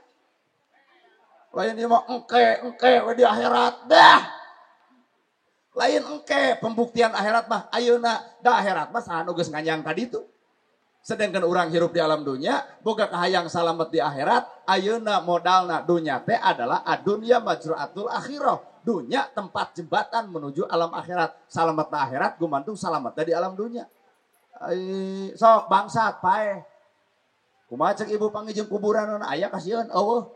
Lain ieu mah engke engke we di akhirat dah. Lain engke pembuktian akhirat mah ayeuna, da akhirat mah saha nu geus nganyang ka ditu. Sedangkan orang hirup di alam dunia, boga kahayang salamet di akhirat, ayeuna modalna dunya teh adalah adunya majruatul akhirah. Dunya tempat jembatan menuju alam akhirat. Salamet na akhirat gumantung salamet di alam dunya. Sok bangsat paeh. Kumaha cek ibu panggih jeung kuburan aya kasieun eueuh.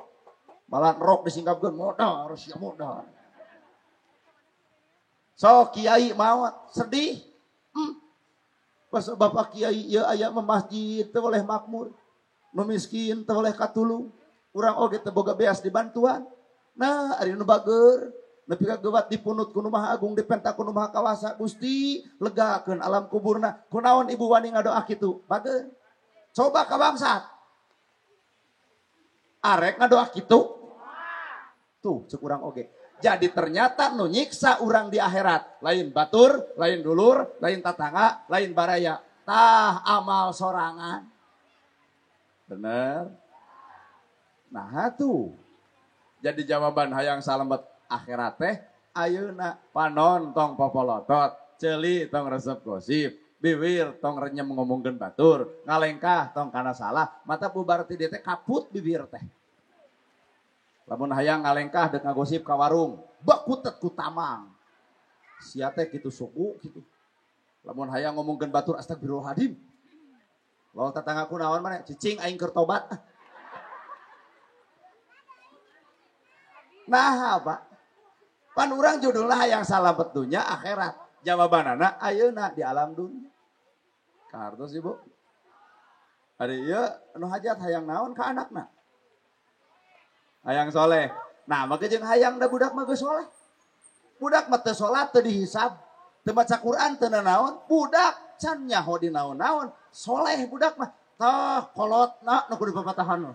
Malah rok disingkapkeun modal sia modal. Sok kiai maot sedih. Pas bapak kiai ieu aya mah masjid teu boleh makmur. Nu miskin teu boleh katulung. Urang oge teu boga beas dibantuan. Nah, ari nu bager nepi ka gewat dipunut ku nu Maha Agung dipenta ku nu Maha Kawasa Gusti legakeun alam kuburna. Kunaon ibu wani ngadoa kitu? Bager. Coba ka bangsat. Arek ngadoa kitu. Tuh cek urang oge. Jadi ternyata nu nyiksa urang di akhirat lain batur, lain dulur, lain tatangga, lain baraya. Tah amal sorangan. Bener? Nah tuh. Jadi jawaban hayang salamet akhirat teh ayeuna panon tong popolotot, ceuli tong resep gosip, bibir tong renyem ngomongkeun batur, ngalengkah tong kana salah, mata bubar ti teh kaput bibir teh. Lamun hayang ngalengkah dek ngagosip ka warung, bakutet ku tamang. Sia teh kitu suku kitu. Lamun hayang ngomongkeun batur astagfirullahaladzim. Lawan tetanggaku naon maneh, cicing aing keur tobat. Nah, Pak. Pan urang judulna hayang salamet dunya akhirat. Jawabanana ayeuna di alam dunya. Kartos Ibu. Ari ieu nu hajat hayang naon ka anakna? Hayang soleh. Nah, maka jeung hayang da budak mah geus soleh. Budak mah teu salat teu dihisab, teu maca Quran teu nanaon, budak can nyaho di naon-naon, soleh budak mah. Tah kolotna nu kudu dipapatahan.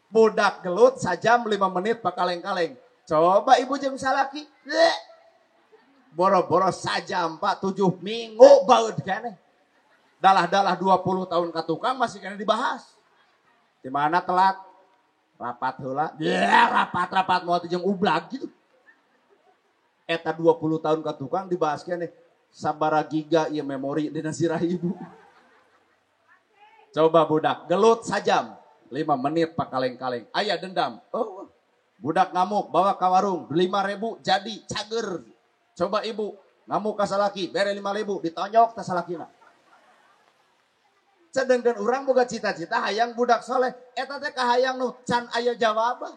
Budak gelut sajam 5 menit pakaleng-kaleng. Coba ibu jeung salaki. Boro-boro sajam Pak 7 minggu baeud keneh. Dalah-dalah 20 tahun ka tukang masih keneh dibahas. Di mana telat? Rapat heula, ya rapat-rapat mau jeung ublag gitu. Eta 20 tahun ka tukang dibahas keneh sabara giga ieu memori dina sirah ibu. Coba budak gelut sajam 5 menit pakaleng-kaleng. Aya dendam. Oh, budak ngamuk bawa ka warung 5.000 jadi cager. Coba ibu ngamuk ka salaki bere 5.000 ditonyok ta salakina. Sedangkan orang boga cita-cita hayang budak soleh, eta teh kahayang nu can aya jawaban.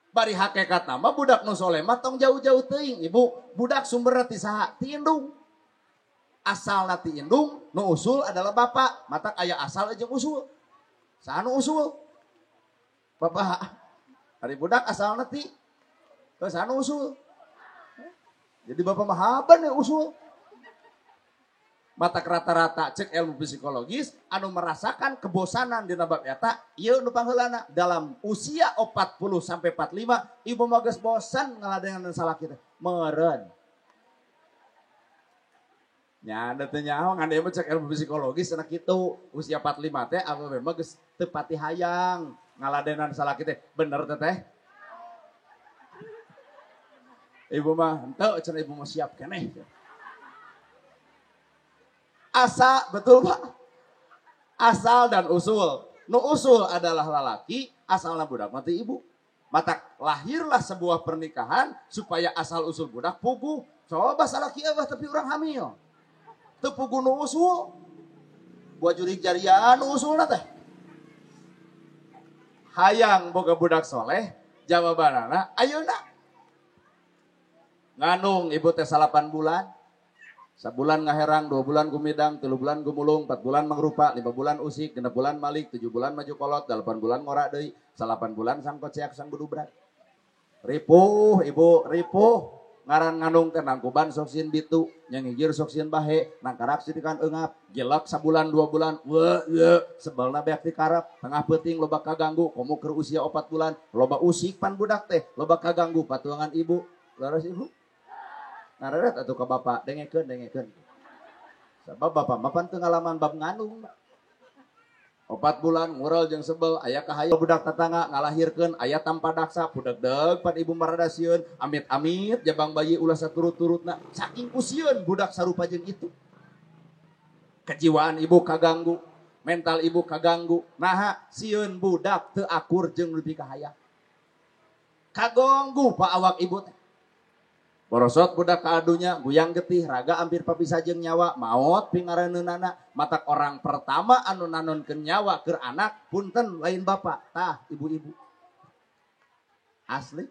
Bari hakikat nama budak nu soleh mah tong jauh-jauh teuing ibu, budak sumberna ti saha? Ti indung. Asalna ti indung, nu usul adalah bapak, matak aya asal jeung usul. Saha nu usul? Bapak. Ari budak asalna ti saha nu usul? Jadi bapak mah haban ya usul. Mata rata-rata cek ilmu psikologis anu merasakan kebosanan dina bab eta ieu nu pangheulana dalam usia 40 sampai 45 ibu mah geus bosan ngaladenan salaki teh meureun. Nya da teu nyaho ngan ieu mah cek ilmu psikologis cenah kitu usia 45 teh awewe mah geus teu pati hayang ngaladenan salaki teh bener teh teh. Ibu mah henteu cenah ibu mah siap keneh. Asa, betul Pak? Asal dan usul. Nu usul adalah lalaki, asalna budak mati ibu. Matak lahirlah sebuah pernikahan supaya asal usul budak puguh. Coba salaki eueuh tapi urang hamil. Teu puguh nu usul. Buat jurig jarian nu usulna teh. Hayang boga budak soleh, jawabanana ayeuna. Ngandung ibu teh 8 bulan. Sabulan ngaherang, 2 bulan gumidang, 3 bulan gumulung, 4 bulan mangrupa, 5 bulan usik, 6 bulan malik, 7 bulan maju kolot, 8 bulan ngorak deui, 8 bulan sang koceak sang budubrak. Ripuh ibu, ripuh. Ngaran ngandung teh nangkuban sok sieun bitu, nyangigir sok sieun bahe, nangkarak sitikan eungap, jelek sabulan 2 bulan, we we, sebelna beak dikarep, tengah peuting loba kaganggu, komo keur usia 4 bulan, loba usik pan budak teh, loba kaganggu patuangan ibu. Leres ibu? Ngareret atuh ka bapak, dengekeun, dengekeun. Sabab bapak mah pan teu ngalaman bab ngandung. 4 bulan ngurel jeung sebel, aya kahayang budak tetangga ngalahirkeun, aya tanpa daksa, budeg-deg pan ibu marada sieun, amit-amit jabang bayi ulah saturut-turutna, saking kusieun budak sarupa jeung itu. Kejiwaan ibu kaganggu, mental ibu kaganggu. Naha sieun budak teu akur jeung nu dipikahayang. Kaganggu pak awak ibu teh. Borosot budak ka adunya guyang getih raga hampir papisah jeung nyawa maot pingareunana matak orang pertama anu nanonkeun nyawa keur anak punten lain bapak tah ibu-ibu. Asli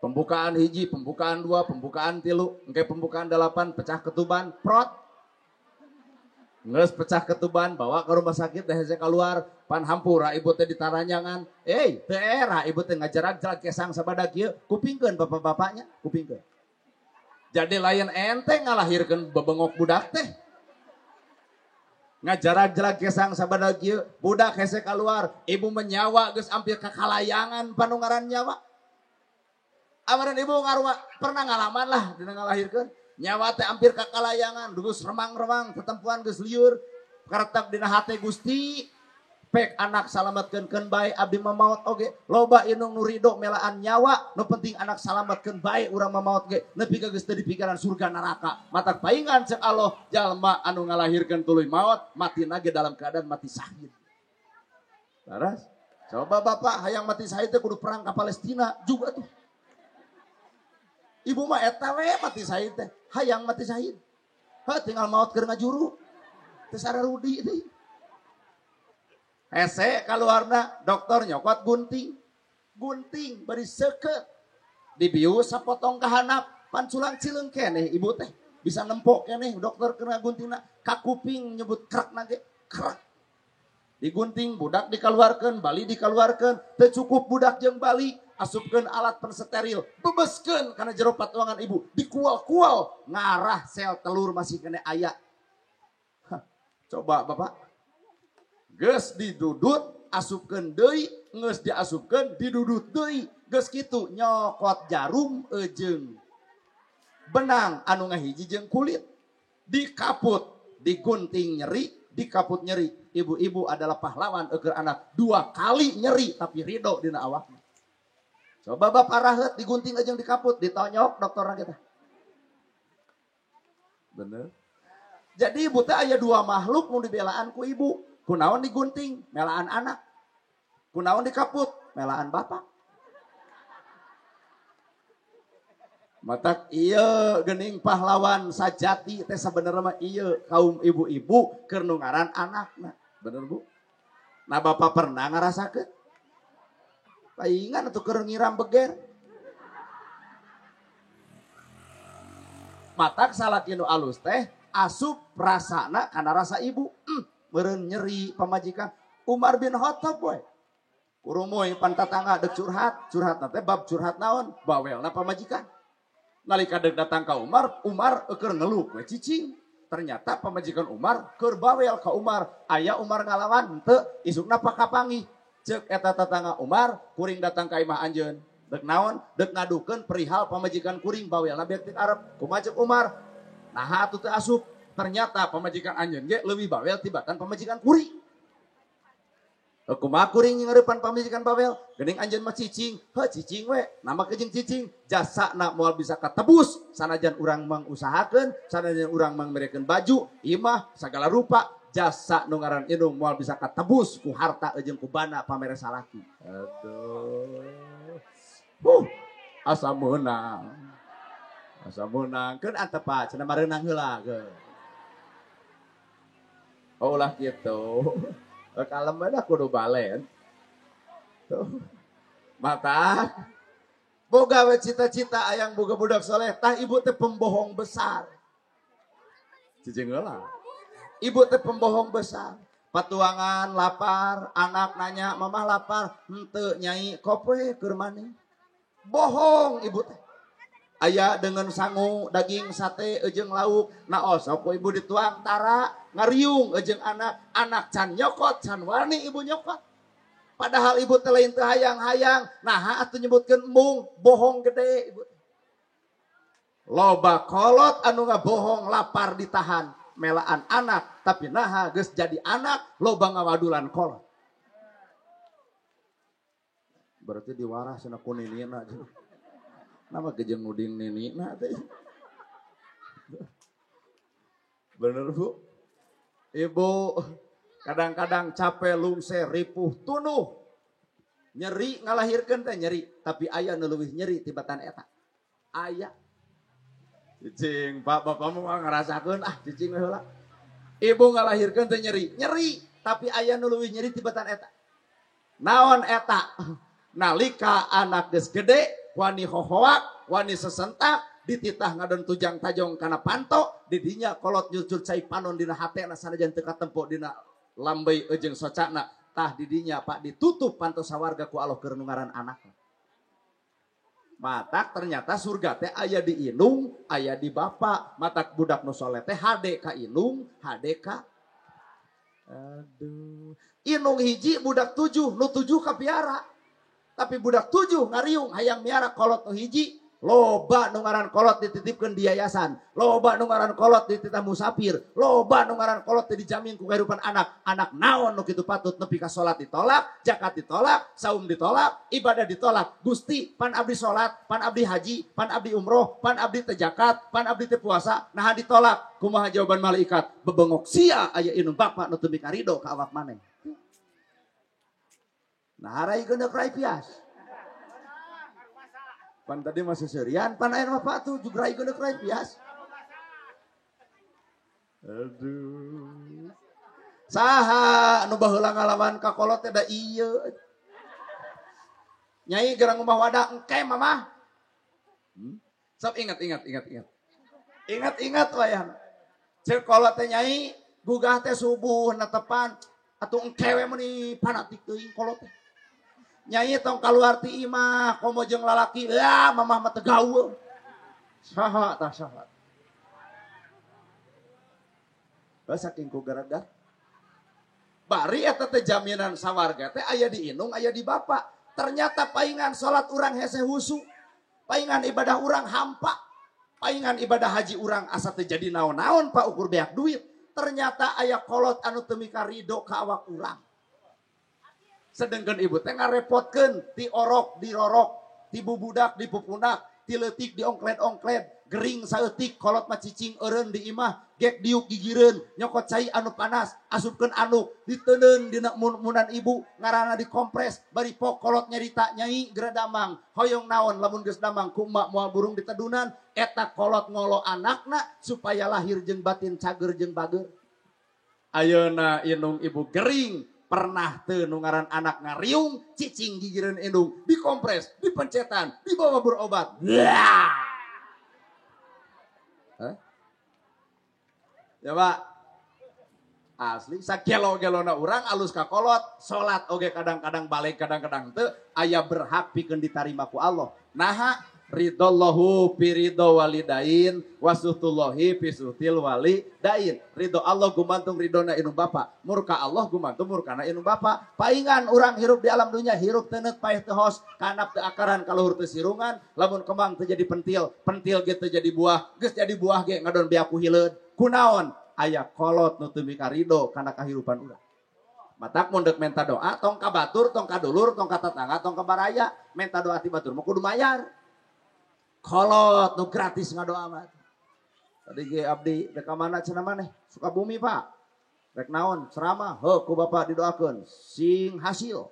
pembukaan hiji, pembukaan dua, pembukaan tilu, engke pembukaan 8 pecah ketuban prot. Geus pecah ketuban bawa ke rumah sakit teh hese keluar pan hampura ibu teh ditaranjangan. Teu era ibu teh ngajarag-jarag kesang sabadak ieu kupingkeun bapak-bapaknya kupingkeun. Jadi lain ente ngalahirkeun bebengok budak teh. Ngajarag-jarag kesang sabadak ieu budak hese keluar ibu menyawa geus hampir kakalayangan panungaran nyawa. Amaran ibu ngarua pernah ngalaman lah dina ngalahirkeun. Nyawa teh hampir kakalayangan, geus remang-remang tetempuan geus liur, karetep dina hate Gusti, pek anak salametkeun keun bae abdi mah maot oge, loba inung nu rido melaan nyawa, nu penting anak salametkeun bae urang mah maot ge, nepi ka geus teu dipikiran surga neraka. Matak paingan cek Allah jalma anu ngalahirkeun tuluy maot, matina ge dalam keadaan mati syahid. Laras, coba bapak hayang mati syahid teh kudu perang ka Palestina juga tuh. Ibu mah eta we mati syahid teh, hayang mati syahid. Heuh tinggal maot keur ngajuru. Teu sararudi teh. Hese kaluarna dokter nyokot gunting. Gunting bari seukeut. Dibius sapotong ka handap, pan culang cileung keneh ibu teh. Bisa nempok keneh dokter kena guntingna, ka kuping nyebut krekna ge, krek. Digunting budak dikaluarkeun, bali dikaluarkeun, teu cukup budak jeung bali. Asupkeun alat pensteril, bebeskeun kana jero patuangan ibu, dikual-kual ngarah sel telur masih kena aya. Hah, coba bapak, geus didudut, asupkeun deui, geus diasupkeun didudut deui, geus kitu nyokot jarum eujeung benang anu ngahiji jeung kulit, dikaput, digunting nyeri, dikaput nyeri. Ibu-ibu adalah pahlawan eukeun anak, 2 kali nyeri tapi ridho dina awakna. Coba bapak rahet digunting aja yang dikaput, ditonyok dokterna kita. Bener. Jadi ibu teh aya 2 makhluk nu dibelaan ku ibu. Kunaon digunting, melaan anak. Kunaon dikaput, melaan bapak. Matak ieu geuning pahlawan sajati teh sabenerna mah ieu kaum ibu-ibu keur nu ngaran anakna. Bener Bu? Nah bapak pernah ngarasakeun? Paingan atau keur ngiram beger. Matak salaki nu alus teh asup rasana kana rasa ibu. Meureun nyeri pamajikan Umar bin Khattab we. Kurumuy pan tatangga deuk curhat, curhatna teh bab curhat naon? Bawelna pamajikan. Nalika deuk datang ka Umar, Umar keur ngeluh we cicing. Ternyata pamajikan Umar keur bawel ka Umar. Aya Umar ngalawan henteu isukna pakapanggih. Cek eta tatangga Umar, kuring datang ka imah anjeun. Dek naon? Dek ngadukeun perihal pamajikan kuring bawelna beak ti Arab. Kumaha cek Umar? Naha atuh teu asup. Ternyata pamajikan anjeun ge leuwih bawel tibatan pamajikan kuring. Kumaha kuring ngareupan pamajikan bawel? Geuning anjeun mah cicing. Heuh cicing we, nama ke jeung cicing. Jasana moal bisa katebus sanajan urang mangusahakeun, sanajan urang mangmerekeun baju, imah sagala rupa. Jasa nu ngaran indung moal bisa katebus ku harta jeung ku bana pamere salaki. Aduh. Asa meunang. Asa meunang keun antep cenah mareunang heula ge. Oh ulah kitu. Kalem we da kudu balen. Tuh. Mata boga we cita-cita ayang boga budak soleh tah ibu teh pembohong besar. Cicing heula. Ibu teh pembohong besar. Patuangan lapar, anak nanya mamah lapar, henteu nyai kope keur maneh. Bohong ibu teh. Aya dengan sangu daging sate eujeung lauk, na osok ku ibu dituang tara ngariung eujeung anak, anak can nyokot, can wani ibu nyokot. Padahal ibu teh lain teu hayang-hayang, naha atuh nyebutkeun embung, bohong gede ibu. Loba kolot anu ngabohong lapar ditahan. Melaan anak, tapi naha geus jadi anak loba ngawadulan kolot. Berarti diwarah cenah ku ninina. Nama kejeng nguding ninina teh. Bener Bu? Ibu kadang-kadang capek lungse ripuh tunuh. Nyeri ngalahirkeun teh nyeri, tapi aya nu leuwih nyeri tibatan eta. Aya. Cicing, Pak, bapakmu mah ngarasakeun ah cicing we heula. Ibu ngalahirkeun teh nyeri, nyeri, tapi aya nu leuwih nyeri tibatan eta. Naon eta? Nalika anak geus gede, wani hohoak, wani sesentak, dititah ngadon tujang tajong kana panto, didinya kolot nyucur cai panon dina hatena sanajan teu katempo dina lambey jeung socana, tah didinya Pak ditutup panto sawarga ku Allah keur nu ngaran anak. Matak ternyata surga teh aya di indung, aya di bapak. Matak budak nu soleh teh hade ka indung, hade ka. Aduh. Indung hiji budak 7, nu 7 kapiara. Tapi budak 7 ngariung hayang miara kolot nu hiji. Loba nu ngaran kolot dititipkeun di yayasan, loba nu ngaran kolot dititah musafir, loba nu ngaran kolot teh dijamin ku kehidupan anak. Anak naon nu kitu patut nepi ka salat ditolak, zakat ditolak, saum ditolak, ibadah ditolak. Gusti, pan abdi salat, pan abdi haji, pan abdi umroh, pan abdi teh zakat, pan abdi teh puasa, naha ditolak. Kumaha jawaban malaikat? Bebengok sia aya indung bapa nu teu mikarido ka awak maneh. Nah harai geundeuk rai pias. Pan tadi masih serian, pan air mah patuh juga rai geundeuk rai pias. Aduh. Saha nu baheula ngalaman ka kolot teh da ieu. Nyai gerang umah wadah engke mamah. Sok ingat. Ingat-ingat wayan. Ceuk kolot teh nyai gugah teh subuh netepan atuh engke we meuni fanatik teuing kolot teh. Nyai tong kaluar ti imah komo jeung lalaki, ya mamah mah teu gaul. Saha tah saha. Saking ku garagar. Bari eta teh jaminan sawarga teh aya di indung, aya di bapak. Ternyata paingan salat urang hese husu. Paingan ibadah urang hampa. Paingan ibadah haji urang asa teu jadi naon-naon Pak ukur beak duit. Ternyata aya kolot anu teu mikarido ka awak urang. Sedangkan ibu teh ngarepotkeun ti orok dirorok, ti bubudak dipupundak, ti leutik diongkled-ongkled, gering saeutik kolot mah cicing eureun di imah, gek diuk gigireun, nyokot cai anu panas, asupkeun anduk, diteundeun dina munan ibu, ngaranna dikompres, bari pok kolot nyarita nyai geura damang, hoyong naon lamun geus damang ku emak moal burung ditedunan, eta kolot ngolo anakna supaya lahir jeung batin cager jeung bager. Ayeuna indung ibu gering. Pernah teu nu ngaran anak ngariung, cicing gigireun indung, dikompres, dipencetan, dibawa berobat. Hah? Ya Pak. Asli sakelo-gelona urang alus ka kolot, salat oge kadang-kadang balik kadang-kadang teu, aya berhak pikeun ditarima ku Allah. Naha ridallahu fi ridho walidain wasutullahi fi sutil walidain. Ridho Allah gumantung ridona indung bapa, murka Allah gumantung murkana indung bapa. Paingan urang hirup di alam dunia, hirup teuneut paeh teu hos, kanap teu akaran kaluhur teu sirungan, lamun kembang teu jadi pentil, pentil ge teu jadi buah, geus jadi buah ge ngadon beak ku hileud. Kunaon? Aya kolot nu teu mikarido kana kahirupan urang. Matak mun deuk menta doa tong ka batur, tong ka dulur, tong ka tetangga, tong ka baraya, menta doa ti batur mah kudu mayar. Kolot nu gratis ngadoa mah. Tadi ge abdi rek ka mana cenah maneh? Sukabumi Pak. Rek naon? Ceramah. Heuh ku bapak didoakeun sing hasil.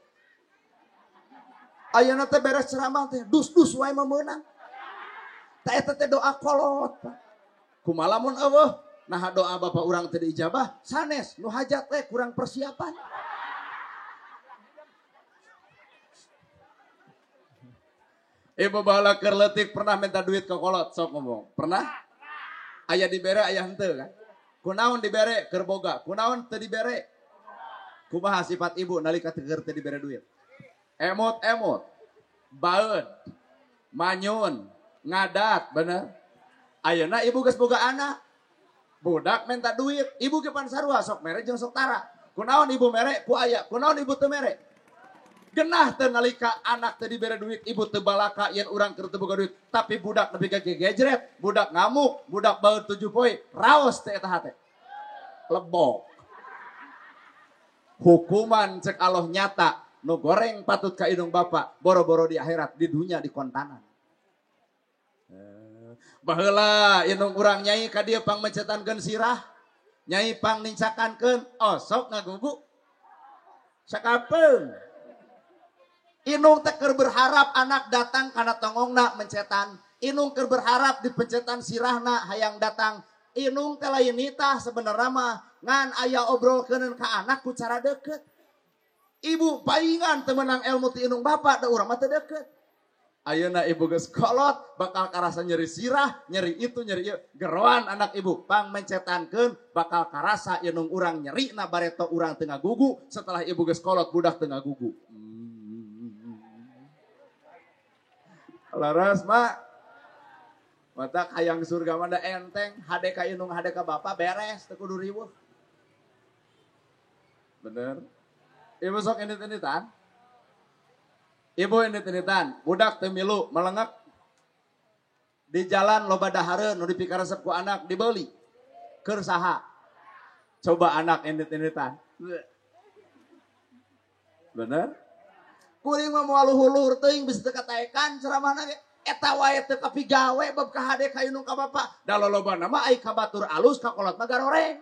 Ayeuna teh beres ceramah teh dus-dus wae mah meunang. Tah eta teh doa kolot Pak. Kumaha lamun eueuh? Nah doa bapak urang teh diijabah sanes nu hajat teh kurang persiapan. Ibu baheula keur leutik pernah minta duit ke kolot, sok ngomong. Pernah? Aya dibere aya henteu kan? Kunaon dibere keur boga, kunaon teu dibere? Kumaha sifat ibu nalika teu teu dibere duit? Emot-emot, baeud, manyun, ngadat, bener? Ayeuna ibu geus boga anak. Budak minta duit, ibu ge pan sarua sok mere jeung sok tara. Kunaon ibu mere ku aya, kunaon ibu teu mere? Genah teu nalika anak teu dibere duit, ibu teu balaka yen urang keur teu boga duit, tapi budak nepi ka gegejret, budak ngamuk, budak baeud 7 poe, raos teh eta hate. Lebok. Hukuman cek Allah nyata, nu goreng patut ka indung bapa, boro-boro di akhirat, di dunya di kontanan. Baheula indung urang nyai ka dieu pangmencetankeun sirah. Nyai pangnincakankeun osok ngagugu. Sakapeung. Inung teh keur berharap anak datang kana tongongna mencetan. Inung keur berharap di pencetan sirahna hayang datang. Inung teh lain nitah sebenarnya mah ngan aya obrolkeun ka anak ku cara deket. Ibu paingan teu meunang ilmu ti inung bapak da urang mah teu deket. Ayeuna ibu geus kolot bakal karasa nyeri sirah, nyeri itu, nyeri ieu. Geroan anak ibu pang mencetankeun bakal karasa inung urang nyerina bareto urang teu ngagugu setelah ibu geus kolot budak teu ngagugu. Laras mak. Mata hayang surga mah da enteng, hade ka inung hade ka bapa beres teu kudu riweuh. Bener. Ibu sok indit-inditan. Ibu indit-inditan, budak teu milu melengek. Di jalan loba dahareun nu dipikaresep ku anak dibeli. Keur saha? Coba anak indit-inditan. Bener? Kuring mah moal luhur-luhur teuing bisa teu kataekan ceramahna ge. Eta wae teu kapigawe bab ka hade ka indung ka bapa. Da lolobana mah ai ka batur alus ka kolot mah garoreng.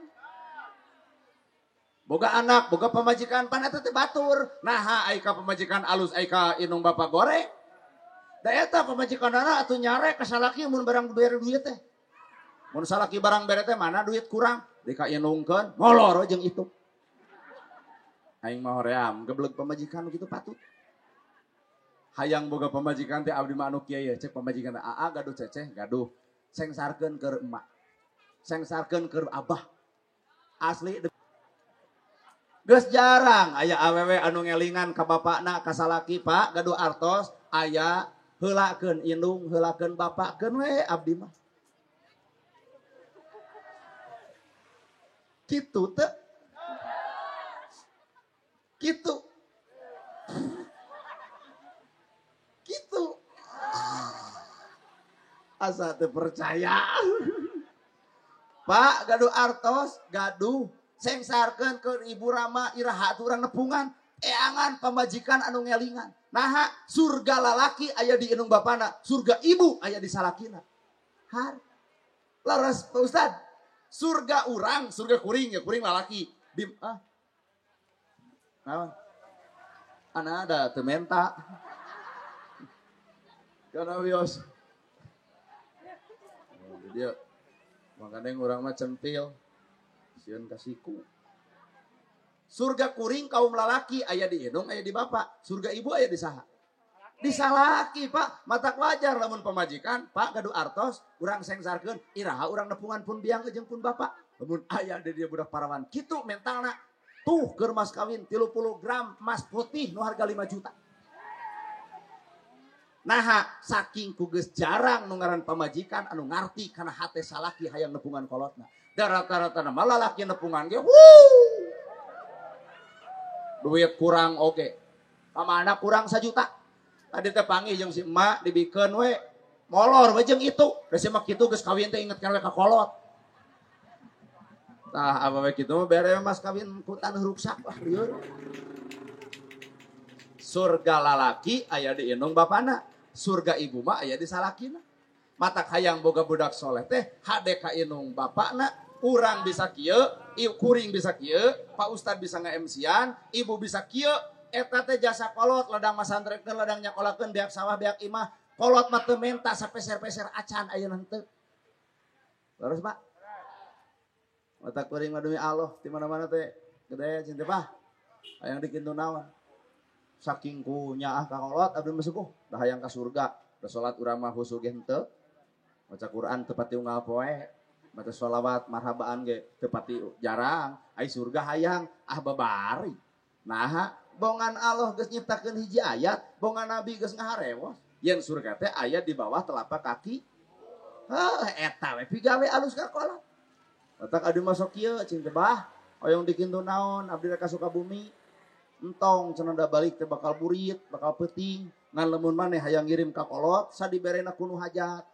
Boga anak, boga pamajikan pan eta teh batur. Naha ai ka pamajikan alus ai ka indung bapa goreng. Da eta pamajikanana atuh nyarek ka salaki mun barang bere duit teh. Mun salaki barang bere teh mana duit kurang dikainungkeun molor jeung itu. Aing mah hoream gebleg pamajikan kitu patut. Hayang boga pamajikan teh abdi mah anu kieu ye cek pamajikan teh aa gaduh ceceh gaduh sengsarkeun keur emak. Sengsarkeun keur abah. Asli geus jarang aya awewe anu ngelingan ka bapakna ka salaki pak gaduh artos aya heulakeun indung heulakeun bapakkeun we abdi mah. Kitu teu? Kitu. Kitu. Asa teu percaya. Pak gaduh artos gaduh sengsarkeun ke ibu rama iraha atuh urang nepungan eangan pamajikan anu ngelingan. Naha surga lalaki aya di indung bapana, surga ibu aya di salakina. Har. Laras Pak Ustad, surga urang, surga kuring ya kuring lalaki. Di ah. Naon? Ana ada teu menta. Kana wios. Jadi makanya urang mah centil. Sieun kasiku. Surga kuring kaum lalaki aya di indung aya di bapak. Surga ibu aya di saha? Di salaki pak. Matak wajar lamun pamajikan pak gaduh artos urang sengsarkeun iraha urang nepungan pun biang jeung pun bapak. Lamun aya di dieu budak parawan kitu mentalna tuh keur mas kawin 30 gram emas putih nu harga 5 juta. Naha saking ku geus jarang nu ngaran pamajikan anu ngarti kana hate salaki hayang nepungan kolotna. Da rata-rata mah lalaki nepungan ge wuh. Duit kurang oge. Kamana kurang 1 juta. Tadi teh panggih jeung si emak dibikeun we. Molor we jeung itu. Da si emak kitu geus kawin teh inget kana we ka kolot. Tah apa we kitu mah bere mas kawin ku taneuh ruksak lah lieur. Surga lalaki aya di indung bapana, surga ibu mah aya di salakina. Matak hayang boga budak soleh teh hade ka indung bapakna, urang bisa kieu, kuring bisa kieu, Pak Ustad bisa nge-MC-an, ibu bisa kieu, eta teh jasa kolot ladang masantrekeun, ladang nyakolakeun, beak sawah, beak imah, kolot mah teu menta sapeser-peser acan ayeuna henteu. Terus Pak. Matak kuring mah demi Allah di mana-mana teh gede cinta Pak. Hayang dikintu naon. Saking ku nyaah ka kolot abdi mah sukuh, da hayang ka surga, da salat urang mah husu ge henteu. Maca Quran teu pati unggal poe, maca sholawat marhabaan ge teu pati jarang, ai surga hayang ah babari. Naha bongan Allah geus nyiptakeun hiji ayat, bongan Nabi geus ngaharewos. Yen surga teh aya di bawah telapak kaki. Heuh eta we pigawe alus ka kolot. Otak abdi masuk kieu cing teh bah, hoyong dikintu naon abdi rek ka Sukabumi. Entong cenah da balik teh bakal burit, bakal peuting. Ngan lamun maneh hayang ngirim ka kolot sadiberena ku nu hajat.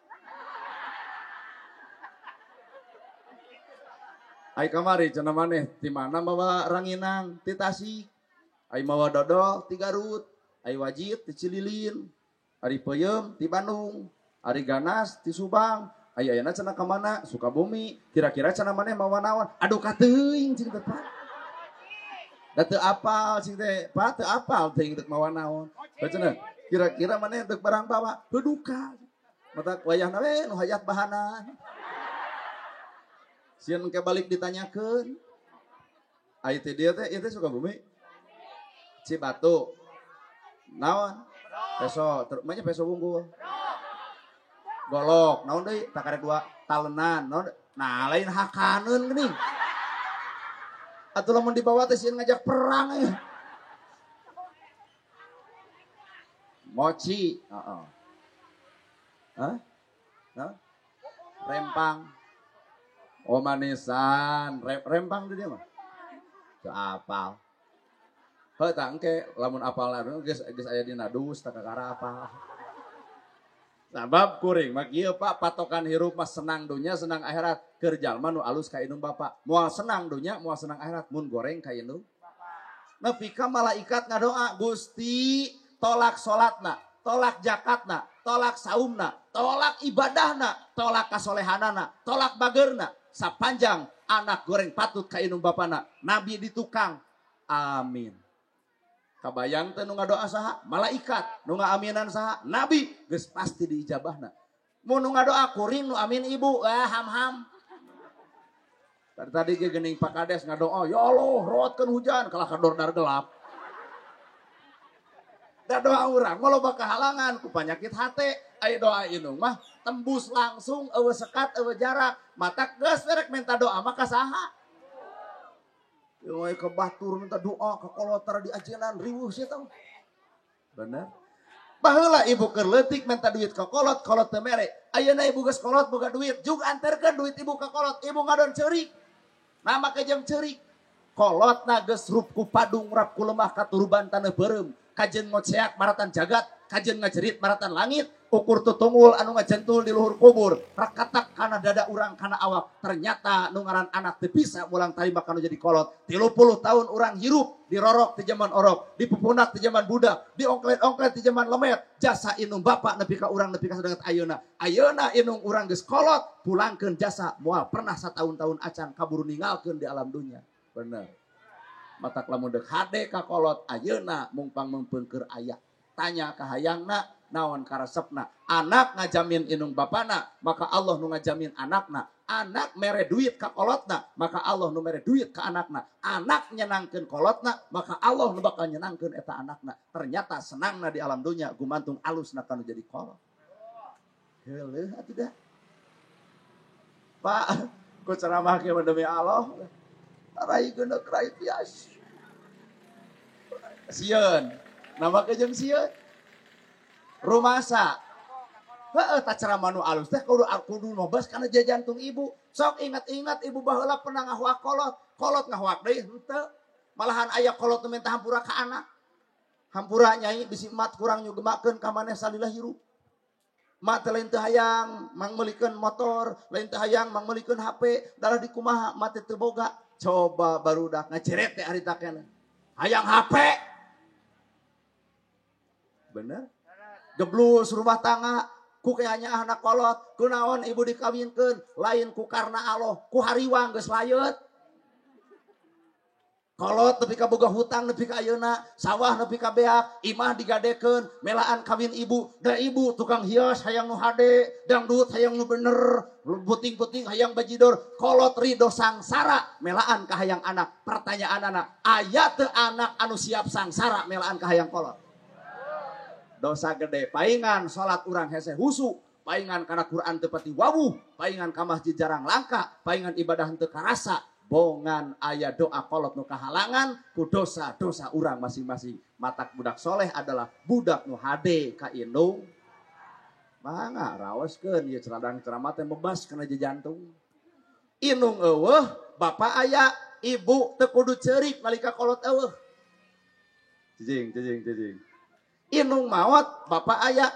Ai kamari cenah maneh ti mana mawa ranginang ti Tasik. Ai mawa dodol ti Garut, ai wajit ti Cililin, ari peuyeum ti Bandung, ari ganas ti Subang, Aya-ayana cenah ka mana? Sukabumi. Kira-kira cenah maneh mawa naon? Aduh kateuing cing teh Pak. Da teu apal cing teh, Pak teu apal teuing deuk mawa naon. Cenah kira-kira maneh deuk barang bawa? Heuh duka. Mata wayahna we nu hayat bahanan. Sieun engke balik ditanyakeun. Ai teh dia teh ieu teh Sukabumi. Cibatu. Naon? Peso, manya peso wungkul. Golok, naon deui? Takarek dua talenan, naon? Nah, lain hakaneun geuning. Atuh lamun dibawa teh sieun ngajak perang euy. Mochi, heeh. Hah? Hah? Rempang. Oh manisan, rempang di dia mah. Teu apal. Heuh tah engke lamun apal geus geus aya dina dus tah kakara apal. Sabab kuring mah kieu Pak, patokan hirup mah senang dunya senang akhirat. Keur jalma nu alus ka indung bapa. Moal senang dunya, moal senang akhirat mun goreng ka indung. Nepi ka malaikat ngadoa, Gusti tolak salatna, tolak zakatna, tolak saumna, tolak ibadahna, tolak kasolehanana, tolak bagerna. Sapanjang anak goreng patut ka indung bapana, nabi di tukang. Amin. Kabayang teh nu ngadoa saha? Malaikat. Nu ngaaminan saha? Nabi. Geus pasti diijabahna. Mun nu ngadoa kuring nu amin ibu, ah ham-ham. Tadi ge geuning Pak Kades ngadoa, ya Allah, rootkeun hujan kalah kadordar gelap. Da doa urang mah loba kahalangan ku panyakit hate. Aya doa indung mah tembus langsung eueuh sekat eueuh jarak. Matak geus rek minta doa mah ka saha? Yoi ke batur minta doa ke kolotar di ajenan riweuh sia tau. Bener. Baheula ibu keur leutik minta duit ke kolot, kolot teu mere. Ayeuna ibu geus kolot boga duit, jug anterkeun duit ibu ka kolot, ibu ngadon ceurik. Nama ke jam ceurik. Kolotna geus rup ku padung rap ku lemah katuruban taneuh beureum. Kajen ngoceak maratan jagat, kajen ngajerit maratan langit, ukur tutungul anu ngajentul di luhur kubur, rakatak kana dada urang kana awak. Ternyata nu ngaran anak teu bisa mulang tarima kanu jadi kolot. 30 tahun urang hirup dirorok di zaman orok, dipupunak di zaman budak, diongklet-ongklet di zaman lemet. Jasa indung bapak nepi ka urang nepi ka sadanget ayeuna. Ayeuna indung urang geus kolot, pulangkeun jasa moal pernah sataun-taun acan kaburu ninggalkeun di alam dunya. Bener. Matak lamun deuk hade ka kolot ayeuna mungpang meungpeungkeur aya. Tanya ka hayangna, naon karesepna. Anak ngajamin indung bapana, maka Allah nu ngajamin anakna. Anak mere duit ka kolotna, maka Allah nu mere duit ka anakna. Anak nyenangkeun kolotna, maka Allah nu bakal nyenangkeun eta anakna. Ternyata senangna di alam dunya gumantung alusna kanu jadi kolot. Heuleuh atuh dah. Pak, ku ceramah ge demi Allah. Rai geuneuh rai tias. Sieun. Nama ke jeung sieun. Rumasa. Heeh, tah ceramah nu alus teh kudu nobas kana jantung ibu. Sok ingat-ingat ibu baheula pernah ngahuak kolot. Kolot ngahuak deui henteu. Malahan aya kolot nu minta hampura ka anak. Hampura nyai bisi mat kurang nyugemakeun ka maneh salila hirup. Mat teh lain teu hayang mangmeulikeun motor, lain teu hayang mangmeulikeun HP, darah dikumaha mat teu boga. Coba barudak ngaceret teh harita keneh. Hayang HP. Bener? Geblus rumah tangga, ku kayanya anak kolot, kunaon ibu dikawinkeun, lain ku karena Allah, ku hariwang geus layeut. Kolot nepi ka boga hutang nepi ka ayeuna, sawah nepi ka beak, imah digadekeun, melaan kawin ibu, da ibu tukang hias hayang nu hade, dangdut hayang nu bener, puting-puting hayang bajidor, kolot ridho sangsara, melaan ka hayang anak. Pertanyaan anak, aya teu anak anu siap sangsara melaan ka hayang kolot? Dosa gede, paingan salat urang hese husu, paingan kana Quran teu pati wawuh, paingan ka masjid jarang langka, paingan ibadah teu karasa. Bongan aya doa kolot nu kahalangan ku dosa-dosa urang masing-masing. Matak budak soleh adalah budak nu hade ka indung. Mangga raoskeun ieu ceradang ceramah teh bebas kana jantung. Indung eueuh, bapa aya, ibu teu kudu ceurik nalika kolot eueuh. Cicing, cicing, cicing. Indung maot, bapa aya,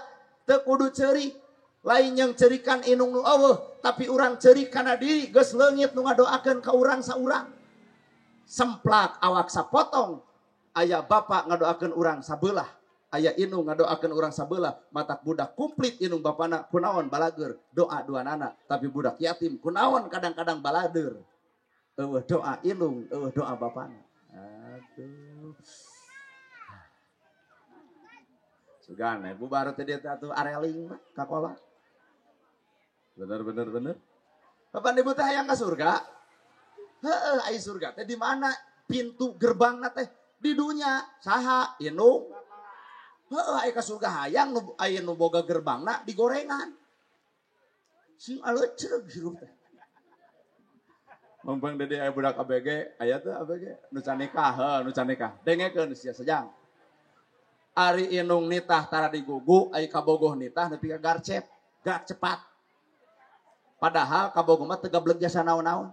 teu kudu ceurik. Lain yang cerikan indung nu eueuh, tapi urang ceurik kana diri geus leungit nu ngadoakeun ka urang saurang. Semplak awak sapotong, aya bapa ngadoakeun urang sabelah, Aya indung ngadoakeun urang sabelah, matak budak komplit indung bapana kunaon balager, doa duanana, tapi budak yatim kunaon kadang-kadang balader. Eueuh doa indung, eueuh doa bapana. Aduh. Sugan ibu baru tadi atuh areling mah ka kolot. Bener bener bener. Bapak ibu teh hayang ka surga? Heeh, ai surga teh di mana? Pintu gerbangna teh di dunya. Saha? Indung. Heeh, ai ka surga hayang nu aya nu boga gerbangna digorengan. Sing aleuceug hirup teh. Mempeng dede aya budak ABG, aya teh ABG nu can nikah, heuh nu can nikah. Dengekeun sia sejang. Ari indung nitah tara digugu, ai kabogoh nitah nepi ka garcep, gak cepat. Padahal kabogoh mah teu gablek jasa naon-naon.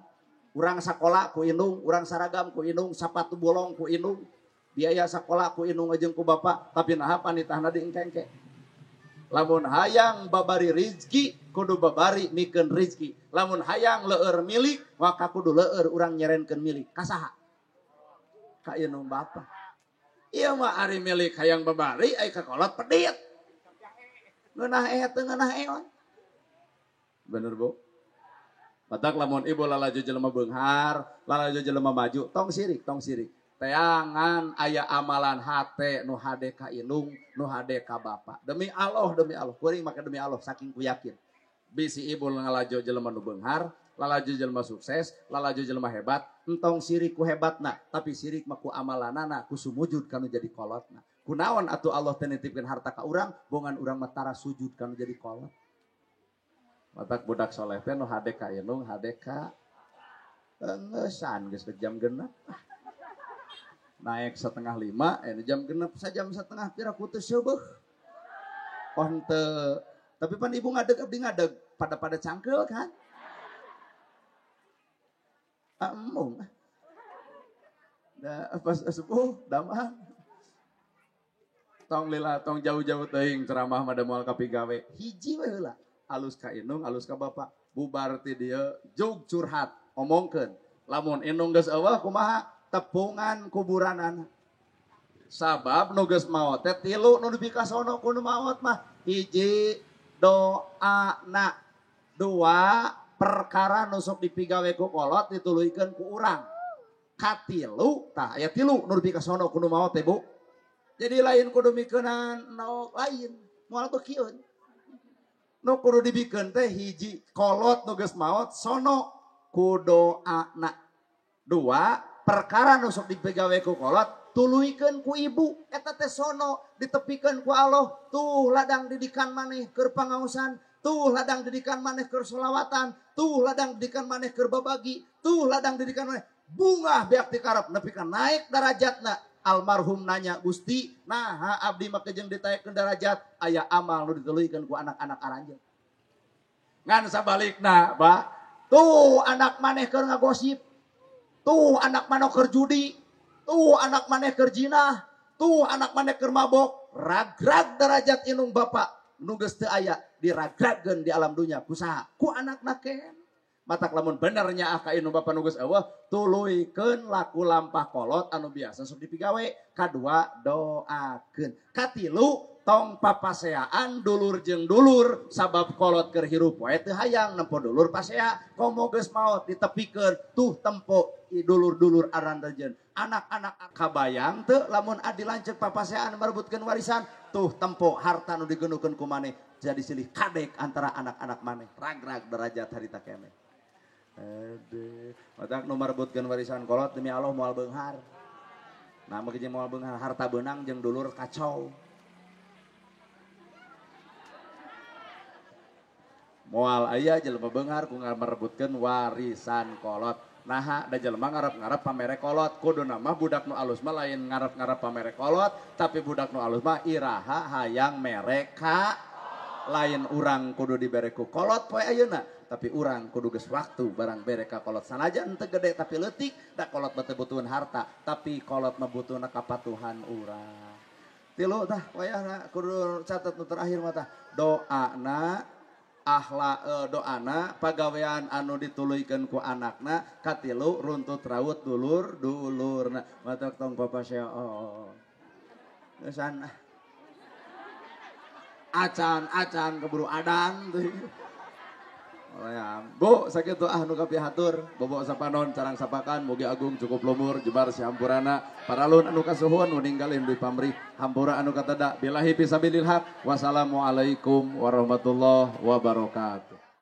Urang sakola ku indung, urang saragam ku indung, sapatu bolong ku indung, biaya sakola ku indung jeung ku bapak, tapi naha panitahna diengke-engke. Lamun hayang babari rizki, kudu babari mikeun rizki. Lamun hayang leueur milik, maka kudu leueur urang nyerenkeun milik. Ka saha? Ka indung bapa. Ieu mah ari milik hayang babari, ai ka kolot pedit. Ngeunah teu ngeunah eon. Bener Bu? Batak lamun ibu lalajo jelema beunghar, lalajo jelema maju, tong sirik, tong sirik. Teangan aya amalan hate nu hade ka indung, nu hade ka bapa. Demi Allah, kuring make demi Allah saking ku yakin. Bisi ibu ngalajo jelema nu beunghar, lalajo jelema sukses, lalajo jelema hebat, entong sirik ku hebatna, tapi sirik mah ku amalanana, ku sumujud kanu jadi kolotna. Kunaon atuh Allah teh nitipkeun harta ka urang, bongan urang mah tara sujud kanu jadi kolot. Matak budak soleh teh nu hade ka indung, hade ka engeusan geus jam 6. Naik 4:30, ini jam 6, sajam setengah pira ku teu seubeuh. Oh henteu. Tapi pan ibu ngadeg abdi ngadeg, pada-pada cangkeul kan? Embung. Da pas subuh damang. Tong lila tong jauh-jauh teuing ceramah mah da moal kapigawe. Hiji we heula. Alus ka indung, alus ka bapak. Bubar ti dieu jug curhat, omongkeun. Lamun indung geus eueuh kumaha? Tepungan kuburanana. Sabab nu geus maot teh tilu nu dipikasono ku nu maot mah. Hiji doana, dua perkara nu sok dipigawe ku kolot dituluykeun ku urang. Katilu tah aya tilu nu dipikasono ku nu maot teh Bu. Jadi lain kudu mikeunan nu lain, moal beukieun. Nu kudu dibikeun teh hiji kolot nu geus maot sono ku doana. Dua perkara nu sok dipegawe ku kolot tuluykeun ku ibu, eta teh sono ditepikeun ku Allah. Tuh ladang didikan maneh keur pangaosan, tuh ladang didikan maneh keur solawatan, tuh ladang didikan maneh keur babagi, tuh ladang didikan maneh bungah beak tikarep nepi ka naik darajatna. Almarhum nanya, Gusti, naha abdi mah kejeng ditaekkeun darajat, aya amal nu dituluykeun ku anak-anak aranjeun. Ngan sabalikna, Pak, tuh anak maneh keur ngagosip, tuh anak maneh keur judi, tuh anak maneh keur jinah, tuh anak maneh keur mabok, ragrag derajat indung bapak nu geus teu aya diragragkeun di alam dunya ku saha? Ku anakna ken. Matak lamun bener nyaah ka indung bapa nu geus eueuh, tuluykeun laku lampah kolot anu biasa sok dipigawe. Kadua doakeun. Katilu tong papaseaan dulur jeung dulur, sabab kolot keur hirup wae teu hayang nempo dulur pasea, komo geus maot ditepikeun tuh tempo dulur-dulur aranjeun. Anak-anak kabayang teu lamun adi lanceuk papaseaan merebutkeun warisan, tuh tempo harta nu digenukeun ku maneh jadi silih kadek antara anak-anak maneh, ragrag derajat harita keneh. Aduh, matak nu merebutkeun warisan kolot demi Allah moal beunghar. Nah, make jeung moal beunghar harta beunang jeung dulur kacau. Moal aya jelema beunghar ku merebutkeun warisan kolot. Naha da jelema ngarep-ngarep pamere kolot. Kuduna mah budak nu alus mah lain ngarep-ngarep pamere kolot, tapi budak nu alus mah iraha hayang mere ka lain urang kudu dibere ku kolot poe ayeuna, tapi urang kudu geus waktu barang bere ka kolot. Sanajan teu gede tapi leutik, da kolot mah teu butuheun harta, tapi kolot mah butuhna kapatuhan urang. Tilu tah wayahna kudu catet nu terakhir mah tah doana ahla doana pagawean anu dituluykeun ku anakna, katilu runtut raut dulur dulurna. Matak tong papasea oh. Geus. Acan keburu adan teh. Bu, sakitu ah nu kapihatur, bobo sapanon carang sapakan mugi agung cukup lumur jebar sihampurana paralun anu kasuhun nu ninggalin di pamrih hampura anu kateda billahi fisabilil haq. Wassalamualaikum warahmatullahi wabarakatuh.